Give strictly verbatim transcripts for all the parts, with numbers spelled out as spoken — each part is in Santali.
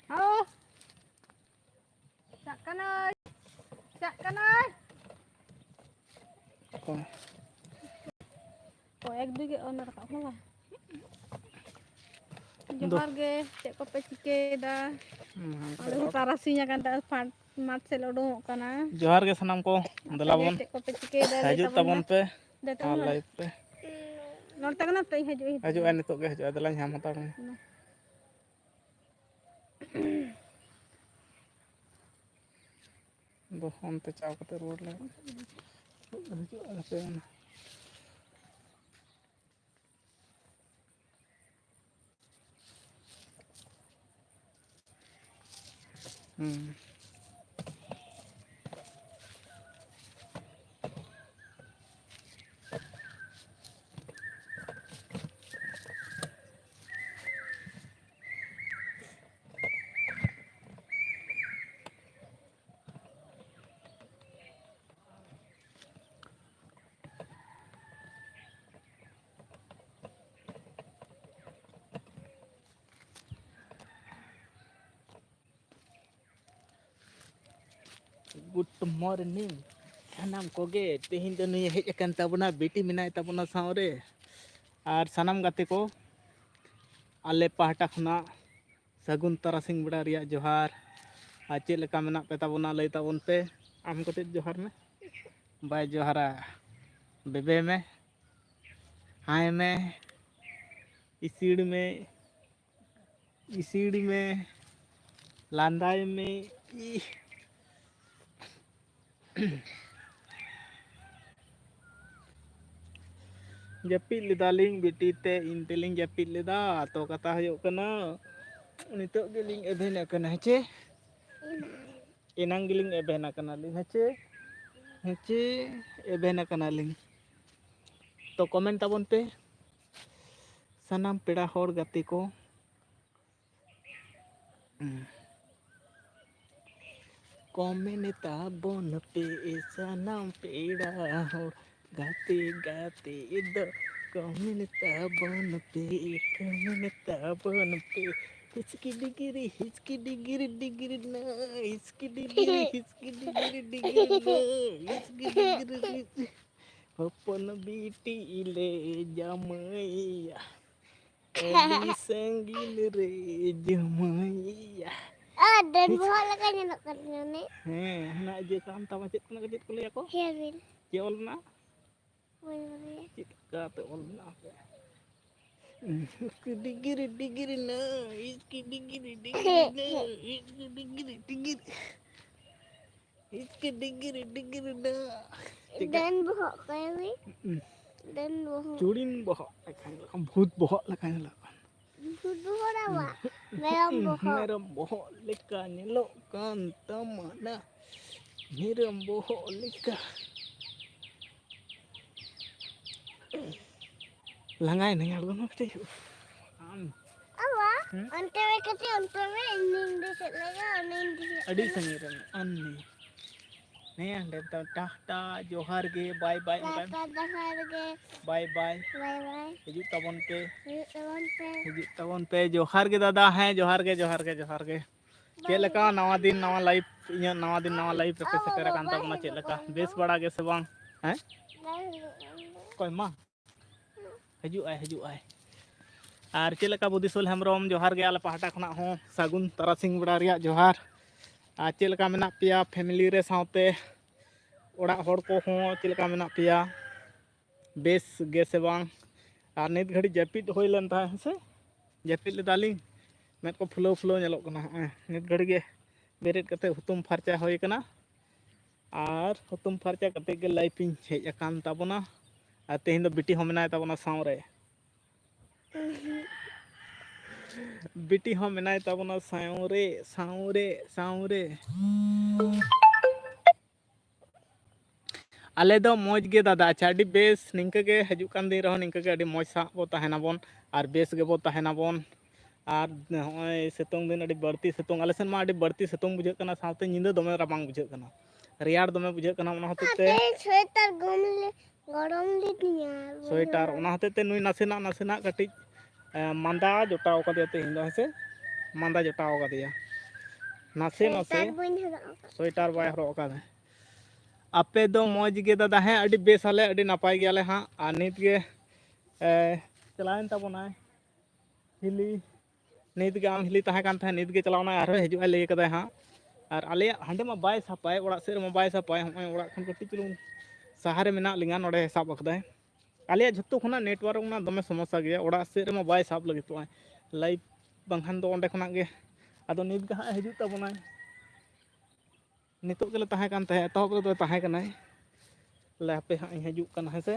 ᱦᱚᱸ᱾ ᱪᱟᱜ ᱠᱟᱱᱟᱭ᱾ ᱪᱟᱜ ᱠᱟᱱᱟᱭ᱾ ᱚᱠᱚᱭ? ᱚ, ᱮᱠ ᱫᱩᱭ ᱜᱮ ᱚᱱᱟ ᱨᱟᱠᱟᱵ ᱠᱟᱱᱟ ᱵᱟᱝ? ᱫᱚ- ᱡᱚᱦᱟᱨ ᱜᱮ, ᱪᱮᱫ ᱠᱚᱯᱮ ᱪᱤᱠᱟᱹᱭᱮᱫᱟ? ᱦᱩᱸ, ᱦᱩᱸ᱾ ᱚᱸᱰᱮ ᱦᱚᱸ ᱛᱟᱨᱟᱥᱤᱧ ᱟᱠᱟᱱ ᱛᱟᱦᱮᱸ, ᱯᱷᱟᱸᱠ ᱢᱟᱴᱷ ᱥᱮᱫ ᱞᱮ ᱩᱰᱩᱝᱚᱜ ᱠᱟᱱᱟ᱾ ᱡᱚᱦᱟᱨ ᱜᱮ ᱥᱟᱱᱟᱢ ᱠᱚ, ᱟᱯᱮ ᱫᱮᱞᱟ ᱜᱮ ᱵᱚᱱ ᱪᱮᱫ ᱠᱚᱯᱮ ᱪᱤᱠᱟᱹᱭᱮᱫᱟ? ᱞᱟᱹᱭ ᱦᱤᱡᱩᱜ ᱛᱟᱵᱚᱱ ᱛᱟᱵᱚᱱ ᱢᱮ᱾ ᱯᱮ ᱫᱮ ᱛᱟᱵᱚᱱ ᱟᱨ ᱢᱮ᱾ ᱞᱟᱭᱤᱵᱷ ᱨᱮ᱾ ᱱᱚᱰᱮ ᱛᱟᱦᱮᱸ ᱠᱟᱱᱟ ᱛᱚ, ᱤᱧ ᱦᱤᱡᱩᱜ, ᱤᱧ ᱦᱤᱡᱩᱜ᱾ ᱦᱤᱡᱩᱜ ᱟᱭ, ᱱᱤᱛᱚᱜ ᱜᱮ ᱦᱤᱡᱩᱜ ᱟᱭ, ᱫᱮᱞᱟᱧ ᱧᱟᱢ ᱦᱟᱛᱟᱲ ᱢᱮ᱾ ᱢᱟ᱾ ᱫᱚ ᱚᱱᱛᱮ ᱪᱟᱣ ᱠᱟᱛᱮ ᱨᱩᱣᱟᱹᱲ ᱞᱮ᱾ ᱦᱤᱡᱩᱜ ᱟᱭ ᱦᱟᱯᱮ ᱚᱱᱟ᱾ ᱦᱩᱸ᱾ Good morning ᱥᱟᱱᱟᱢ ᱠᱚᱜᱮ᱾ ᱛᱮᱦᱮᱧ ᱫᱚ ᱱᱩᱭ ᱦᱮᱡ ᱟᱠᱟᱱ ᱛᱟᱵᱚᱱᱟ, ᱵᱤᱴᱤ ᱢᱮᱱᱟᱭ ᱛᱟᱵᱚᱱᱟ ᱥᱟᱶᱨᱮ᱾ ᱟᱨ ᱥᱟᱱᱟᱢ ᱜᱟᱛᱮ ᱠᱚ, ᱟᱞᱮ ᱯᱟᱦᱴᱟ ᱠᱷᱚᱱᱟᱜ ᱥᱟᱹᱜᱩᱱ ᱛᱟᱨᱟᱥᱤᱧ ᱵᱮᱲᱟ ᱨᱮᱭᱟᱜ ᱡᱚᱦᱟᱨ᱾ ᱟᱨ ᱪᱮᱫ ᱞᱮᱠᱟ ᱢᱮᱱᱟᱜ ᱯᱮ ᱛᱟᱵᱚᱱᱟ, ᱞᱟᱹᱭ ᱛᱟᱵᱚᱱ ᱯᱮ᱾ ᱟᱢ ᱠᱟᱹᱴᱤᱡ ᱡᱚᱦᱟᱨ ᱢᱮ᱾ ᱵᱟᱭ ᱡᱚᱦᱟᱨᱟ᱾ ᱵᱮᱵᱮ ᱢᱮ, ᱦᱟᱭ ᱢᱮ, ᱤᱥᱤᱲ ᱢᱮ, ᱤᱥᱤᱲ ᱢᱮ, ᱞᱟᱸᱫᱟᱭ ᱢᱮ᱾ ᱤᱦ᱾ ᱡᱟᱹᱯᱤᱫ ᱞᱮᱫᱟᱞᱤᱧ ᱵᱤᱴᱤ ᱛᱮ, ᱤᱧ ᱛᱮᱞᱤᱧ ᱡᱟᱹᱯᱤᱫ ᱞᱮᱫᱟ᱾ ᱛᱚ, ᱠᱟᱛᱷᱟ ᱦᱩᱭᱩᱜ ᱠᱟᱱᱟ, ᱱᱤᱛᱚᱜ ᱜᱮᱞᱤᱧ ᱮᱵᱷᱮᱱ ᱟᱠᱟᱱᱟ, ᱦᱮᱸ ᱪᱮ? ᱮᱱᱟᱝ ᱜᱮᱞᱤᱧ ᱮᱵᱷᱮᱱ ᱟᱠᱟᱱᱟᱞᱤᱧ, ᱦᱮᱸ ᱪᱮ? ᱦᱮᱸ ᱪᱮ? ᱮᱵᱷᱮᱱ ᱟᱠᱟᱱᱟᱞᱤᱧ᱾ ᱛᱚ, ᱠᱚᱢᱮᱱᱴ ᱛᱟᱵᱚᱱ ᱯᱮ ᱥᱟᱱᱟᱢ ᱯᱮᱲᱟ ᱦᱚᱲ, ᱜᱟᱛᱮ ᱠᱚ᱾ ᱠᱚᱢᱮᱱ ᱛᱟᱵᱚᱱ ᱯᱮ ᱥᱟᱱᱟᱢ ᱯᱮᱲᱟ ᱦᱚᱲ, ᱜᱟᱛᱮ ᱜᱟᱛᱮ ᱫᱚ ᱠᱟᱹᱢᱤᱱ ᱛᱟᱵᱚᱱ ᱯᱮ, ᱠᱟᱹᱢᱤᱱ ᱛᱟᱵᱚᱱ ᱯᱮ᱾ ᱦᱤᱪᱠᱤ ᱰᱤᱜᱤᱨᱤ, ᱦᱤᱪᱠᱤ ᱰᱤᱜᱤᱨᱤ, ᱰᱤᱜᱤᱨᱤ ᱱᱟ, ᱦᱤᱪᱠᱤ ᱰᱤᱜᱤᱨᱤ, ᱦᱤᱪᱠᱤ ᱰᱤᱜᱤᱨᱤ, ᱰᱤᱜᱤᱨᱤ ᱱᱟ, ᱦᱤᱪᱠᱤ ᱰᱤᱜᱤᱨᱤ, ᱰᱤᱜᱤᱨᱤ᱾ ᱦᱚᱯᱚᱱ ᱵᱤᱴᱤ ᱞᱮ ᱡᱟᱢᱟᱭᱟ, ᱟᱹᱰᱤ ᱥᱟᱺᱜᱤᱧ ᱨᱮ ᱡᱟᱢᱟᱭᱟ᱾ ᱟᱨ ᱰᱟᱹᱱ ᱵᱚᱦᱚᱜ ᱞᱮᱠᱟ ᱧᱮᱞᱚᱜ ᱠᱟᱱ ᱛᱟᱦᱮᱸ ᱩᱱᱤ᱾ ᱦᱮᱸ, ᱦᱟᱱᱟ ᱤᱭᱟᱹ ᱠᱟᱱ ᱛᱟᱢᱟ, ᱪᱮᱫ ᱠᱟᱱᱟ, ᱪᱮᱫ ᱠᱚ ᱞᱟᱹᱭᱟ ᱠᱚ? ᱦᱮᱸ, ᱵᱤᱞ᱾ ᱪᱮᱫ ᱚᱞ ᱢᱮᱱᱟᱜᱼᱟ? ᱵᱟᱹᱧ ᱵᱟᱲᱟᱭᱟ᱾ ᱪᱮᱫ ᱞᱮᱠᱟᱛᱮ ᱚᱞ ᱢᱮᱱᱟᱜᱼᱟ ᱦᱟᱯᱮ? ᱰᱤᱜᱤᱨᱤ ᱰᱤᱜᱤᱨᱤ ᱱᱟ, ᱤᱥᱠᱤ ᱰᱤᱜᱤᱨᱤ ᱰᱤᱜᱤᱨᱤ ᱱᱟ, ᱤᱥᱠᱤ ᱰᱤᱜᱤᱨᱤ ᱰᱤᱜᱤᱨᱤ, ᱤᱥᱠᱤ ᱰᱤᱜᱤᱨᱤ ᱰᱤᱜᱤᱨᱤ ᱱᱟ᱾ ᱪᱮᱫ ᱞᱮᱠᱟ? ᱰᱟᱹᱱ ᱵᱚᱦᱚᱜ ᱠᱚᱭ ᱦᱩᱭ᱾ ᱦᱩᱸ᱾ ᱰᱟᱹᱱ ᱵᱚᱦᱚᱜ᱾ ᱪᱩᱲᱤᱱ ᱵᱚᱦᱚᱜ ᱞᱮᱠᱟ ᱧᱮᱞᱚᱜ ᱠᱟᱱᱟ, ᱵᱷᱩᱛ ᱵᱚᱦᱚᱜ ᱞᱮᱠᱟ ᱧᱮᱞᱚᱜ ᱠᱟᱱᱟ᱾ ᱵᱷᱩᱛ ᱵᱚᱦᱚᱜ ᱫᱚ ᱵᱟᱝ, ᱢᱮᱨᱚᱢ ᱵᱚᱦᱚᱜ᱾ ᱢᱮᱨᱚᱢ ᱵᱚᱦᱚᱜ ᱞᱮᱠᱟ ᱧᱮᱞᱚᱜ ᱠᱟᱱ ᱛᱟᱢᱟ ᱱᱟ᱾ ᱢᱮᱨᱚᱢ ᱵᱚᱦᱚᱜ ᱞᱮᱠᱟ᱾ ᱞᱟᱸᱜᱟᱭᱮᱱᱟᱹᱧ, ᱟᱬᱜᱚᱱ ᱢᱮ ᱠᱟᱹᱴᱤᱡ᱾ ᱟᱢ᱾ ᱟᱵᱟ, ᱦᱩᱸ? ᱚᱱᱛᱮ ᱨᱮ ᱠᱟᱹᱴᱤᱡ, ᱚᱱᱛᱮ ᱨᱮ ᱤᱧᱤᱧ ᱫᱮᱡᱚᱜ ᱞᱮᱜᱮ, ᱚᱱᱟᱧ ᱫᱮᱡᱚᱜ ᱟᱹᱰᱤ ᱠᱟᱱᱟ᱾ ᱥᱟᱺᱜᱤᱧ ᱨᱮ ᱢᱮᱱᱟᱜᱼᱟ, ᱟᱱᱱᱤ᱾ ᱦᱮᱸ, ᱦᱟᱸᱰᱮ ᱫᱚ ᱴᱟᱴᱟ, ᱡᱚᱦᱟᱨ ᱜᱮ, ᱵᱟᱭ ᱵᱟᱭ, ᱚᱱᱠᱟ᱾ ᱴᱟᱴᱟ, ᱡᱚᱦᱟᱨ ᱜᱮ᱾ ᱵᱟᱭ ᱵᱟᱭ᱾ ᱵᱟᱭ ᱵᱟᱭ᱾ ᱦᱤᱡᱩᱜ ᱛᱟᱵᱚᱱ ᱯᱮ᱾ ᱦᱤᱡᱩᱜ ᱛᱟᱵᱚᱱ ᱯᱮ᱾ ᱦᱤᱡᱩᱜ ᱛᱟᱵᱚᱱ ᱯᱮ᱾ ᱡᱚᱦᱟᱨ ᱜᱮ ᱫᱟᱫᱟ, ᱦᱮᱸ, ᱡᱚᱦᱟᱨ ᱜᱮ, ᱡᱚᱦᱟᱨ ᱜᱮ, ᱡᱚᱦᱟᱨ ᱜᱮ᱾ ᱪᱮᱫ ᱞᱮᱠᱟ ᱱᱟᱣᱟ ᱫᱤᱱ, ᱱᱟᱣᱟ life, ᱤᱧᱟᱹᱜ ᱱᱟᱣᱟ ᱫᱤᱱ, ᱱᱟᱣᱟ life ᱨᱮᱯᱮ ᱥᱮᱴᱮᱨ ᱟᱠᱟᱱ ᱛᱟᱵᱚᱱᱟ, ᱪᱮᱫ ᱞᱮᱠᱟ? ᱵᱮᱥ ᱵᱟᱲᱟ ᱜᱮ ᱥᱮ ᱵᱟᱝ? ᱦᱮᱸ? ᱚᱠᱚᱭ ᱢᱟ? ᱦᱤᱡᱩᱜ ᱟᱭ, ᱦᱤᱡᱩᱜ ᱟᱭ᱾ ᱟᱨ ᱪᱮᱫ ᱞᱮᱠᱟ ᱵᱩᱫᱷᱤᱥᱚᱞ ᱦᱮᱢᱵᱨᱚᱢ, ᱡᱚᱦᱟᱨ ᱜᱮ ᱟᱞᱮ ᱯᱟᱦᱴᱟ ᱠᱷᱚᱱᱟᱜ ᱦᱚᱸ, ᱥᱟᱹᱜᱩᱱ ᱛᱟᱨᱟᱥᱤᱧ ᱵᱮᱲᱟ ᱨᱮᱭᱟᱜ ᱡᱚᱦᱟᱨ᱾ ᱟᱨ ᱪᱮᱫ ᱞᱮᱠᱟ ᱢᱮᱱᱟᱜ ᱯᱮᱭᱟ family ᱨᱮ, ᱥᱟᱶᱛᱮ ᱚᱲᱟᱜ ᱦᱚᱲ ᱠᱚᱦᱚᱸ ᱪᱮᱫ ᱞᱮᱠᱟ ᱢᱮᱱᱟᱜ ᱯᱮᱭᱟ? ᱵᱮᱥ ᱜᱮ ᱥᱮ ᱵᱟᱝ? ᱟᱨ ᱱᱤᱛ ᱜᱷᱟᱹᱲᱤᱡ ᱡᱟᱹᱯᱤᱫ ᱦᱩᱭ ᱞᱮᱱ ᱛᱟᱦᱮᱸᱫ, ᱦᱮᱸ ᱥᱮ? ᱡᱟᱹᱯᱤᱫ ᱞᱮᱫᱟᱞᱤᱧ, ᱢᱮᱫ ᱠᱚ ᱯᱷᱩᱞᱟᱹᱣ ᱯᱷᱩᱞᱟᱹᱣ ᱧᱮᱞᱚᱜ ᱠᱟᱱᱟ᱾ ᱦᱚᱸᱜᱼᱚᱭ ᱱᱤᱛ ᱜᱷᱟᱹᱲᱤᱡ ᱜᱮ ᱵᱮᱨᱮᱫ ᱠᱟᱛᱮ ᱦᱩᱛᱩᱢ ᱯᱷᱟᱨᱪᱟ ᱦᱩᱭ ᱠᱟᱱᱟ᱾ ᱟᱨ ᱦᱩᱛᱩᱢ ᱯᱷᱟᱨᱪᱟ ᱠᱟᱛᱮ ᱜᱮ live ᱤᱧ ᱦᱮᱡ ᱟᱠᱟᱱ ᱛᱟᱵᱚᱱᱟ᱾ ᱟᱨ ᱛᱮᱦᱮᱧ ᱫᱚ ᱵᱤᱴᱤ ᱦᱚᱸ ᱢᱮᱱᱟᱭ ᱛᱟᱵᱚᱱᱟ ᱥᱟᱶᱨᱮ᱾ ᱵᱤᱴᱤ ᱦᱚᱸ ᱢᱮᱱᱟᱭ ᱛᱟᱵᱚᱱᱟ ᱥᱟᱶᱨᱮ, ᱥᱟᱶᱨᱮ, ᱥᱟᱶᱨᱮ᱾ ᱟᱞᱮ ᱫᱚ ᱢᱚᱡᱽ ᱜᱮ ᱫᱟᱫᱟ᱾ ᱟᱪᱪᱷᱟ, ᱟᱹᱰᱤ ᱵᱮᱥ᱾ ᱱᱤᱝᱠᱟᱹ ᱜᱮ ᱦᱤᱡᱩᱜ ᱠᱟᱱ ᱫᱤᱱ ᱨᱮᱦᱚᱸ ᱱᱤᱝᱠᱟᱹ ᱜᱮ ᱟᱹᱰᱤ ᱢᱚᱡᱽ ᱥᱟᱶ ᱵᱚ ᱛᱟᱦᱮᱱᱟᱵᱚᱱ ᱟᱨ ᱵᱮᱥ ᱜᱮᱵᱚ ᱛᱟᱦᱮᱱᱟᱵᱚᱱ᱾ ᱟᱨ ᱱᱚᱜᱼᱚᱭ ᱥᱤᱛᱩᱝ ᱫᱤᱱ ᱟᱹᱰᱤ ᱵᱟᱹᱲᱛᱤ ᱥᱤᱛᱩᱝ, ᱟᱞᱮ ᱥᱮᱫ ᱢᱟ ᱟᱹᱰᱤ ᱵᱟᱹᱲᱛᱤ ᱥᱤᱛᱩᱝ ᱵᱩᱡᱷᱟᱹᱜ ᱠᱟᱱᱟ, ᱥᱟᱶᱛᱮ ᱧᱤᱫᱟᱹ ᱫᱚᱢᱮ ᱨᱟᱵᱟᱝ ᱵᱩᱡᱷᱟᱹᱜ ᱠᱟᱱᱟ, ᱨᱮᱭᱟᱲ ᱫᱚᱢᱮ ᱵᱩᱡᱷᱟᱹᱜ ᱠᱟᱱᱟ᱾ ᱚᱱᱟ ᱦᱚᱛᱮᱡ ᱛᱮ ᱟᱯᱮ ᱥᱳᱭᱮᱴᱟᱨ ᱜᱚᱢ ᱞᱮ ᱜᱚᱨᱚᱢ ᱞᱤᱫᱤᱧᱟ᱾ ᱥᱳᱭᱮᱴᱟᱨ, ᱚᱱᱟ ᱦᱚᱛᱮᱡ ᱛᱮ ᱱᱩᱭ ᱱᱟᱥᱮᱱᱟᱜ, ᱱᱟᱥᱮᱱᱟᱜ ᱠᱟᱹᱴᱤᱡ, ᱮ, ᱢᱟᱸᱫᱟ ᱡᱚᱴᱟᱣ ᱠᱟᱫᱮᱭᱟ ᱛᱮᱦᱮᱧ ᱫᱚ, ᱦᱮᱸ ᱥᱮ? ᱢᱟᱸᱫᱟ ᱡᱚᱴᱟᱣ ᱠᱟᱫᱮᱭᱟ ᱱᱟᱥᱮ, ᱱᱟᱥᱮ᱾ ᱥᱳᱭᱮᱴᱟᱨ ᱵᱟᱹᱧ ᱦᱚᱨᱚᱜ ᱟᱠᱟᱫᱟ᱾ ᱟᱯᱮ ᱫᱚ ᱢᱚᱡᱽ ᱜᱮ ᱫᱟᱫᱟ? ᱦᱮᱸ, ᱟᱹᱰᱤ ᱵᱮᱥ ᱟᱞᱮ, ᱟᱹᱰᱤ ᱱᱟᱯᱟᱭ ᱜᱮᱭᱟᱞᱮ ᱦᱟᱸᱜ᱾ ᱟᱨ ᱱᱤᱛ ᱜᱮ, ᱮ, ᱪᱟᱞᱟᱣᱮᱱ ᱛᱟᱵᱚᱱᱟᱭ ᱦᱤᱞᱤ᱾ ᱱᱤᱛ ᱜᱮ ᱟᱢ ᱦᱤᱞᱤ ᱛᱟᱦᱮᱸ ᱠᱟᱱ ᱛᱟᱦᱮᱸᱫ, ᱱᱤᱛ ᱜᱮ ᱪᱟᱞᱟᱣ ᱮᱱᱟᱭ, ᱟᱨᱦᱚᱸ ᱦᱤᱡᱩᱜ ᱟᱭ ᱞᱟᱹᱭ ᱠᱟᱫᱟᱭ ᱦᱟᱸᱜ᱾ ᱟᱨ ᱟᱞᱮᱭᱟᱜ ᱦᱟᱸᱰᱮ ᱢᱟ ᱵᱟᱭ ᱥᱟᱯᱟᱭ, ᱚᱲᱟᱜ ᱥᱮᱫ ᱨᱮᱢᱟ ᱵᱟᱭ ᱥᱟᱯᱟᱭ᱾ ᱦᱚᱸᱜᱼᱚᱭ ᱚᱲᱟᱜ ᱠᱷᱚᱱ ᱠᱟᱹᱴᱤᱡ ᱪᱩᱞᱩᱝ ᱥᱟᱦᱟ ᱨᱮ ᱢᱮᱱᱟᱜ ᱞᱤᱧᱟ, ᱱᱚᱰᱮ ᱥᱟᱵ ᱟᱠᱟᱫᱟᱭ᱾ ᱟᱞᱮᱭᱟᱜ ᱡᱷᱚᱛᱚ ᱠᱷᱚᱱᱟᱜ network ᱨᱮᱱᱟᱜ ᱫᱚᱢᱮ ᱥᱚᱢᱚᱥᱥᱟ ᱜᱮᱭᱟ, ᱚᱲᱟᱜ ᱥᱮᱫ ᱨᱮᱢᱟ ᱵᱟᱭ ᱥᱟᱵ ᱞᱟᱹᱜᱤᱫᱚᱜᱼᱟ live, ᱵᱟᱝᱠᱷᱟᱱ ᱫᱚ ᱚᱸᱰᱮ ᱠᱷᱚᱱᱟᱜ ᱜᱮ᱾ ᱟᱫᱚ ᱱᱤᱛ ᱜᱮ ᱦᱟᱸᱜ ᱦᱤᱡᱩᱜ ᱛᱟᱵᱚᱱᱟᱭ, ᱱᱤᱛᱚᱜ ᱜᱮᱞᱮ ᱛᱟᱦᱮᱸ ᱠᱟᱱ ᱛᱟᱦᱮᱸᱫ, ᱮᱛᱚᱦᱚᱵ ᱨᱮᱫᱚᱭ ᱛᱟᱦᱮᱸ ᱠᱟᱱᱟᱭ᱾ ᱞᱮ ᱦᱟᱯᱮ ᱦᱟᱸᱜ ᱤᱧ ᱦᱤᱡᱩᱜ ᱠᱟᱱᱟ, ᱦᱮᱸ ᱥᱮ᱾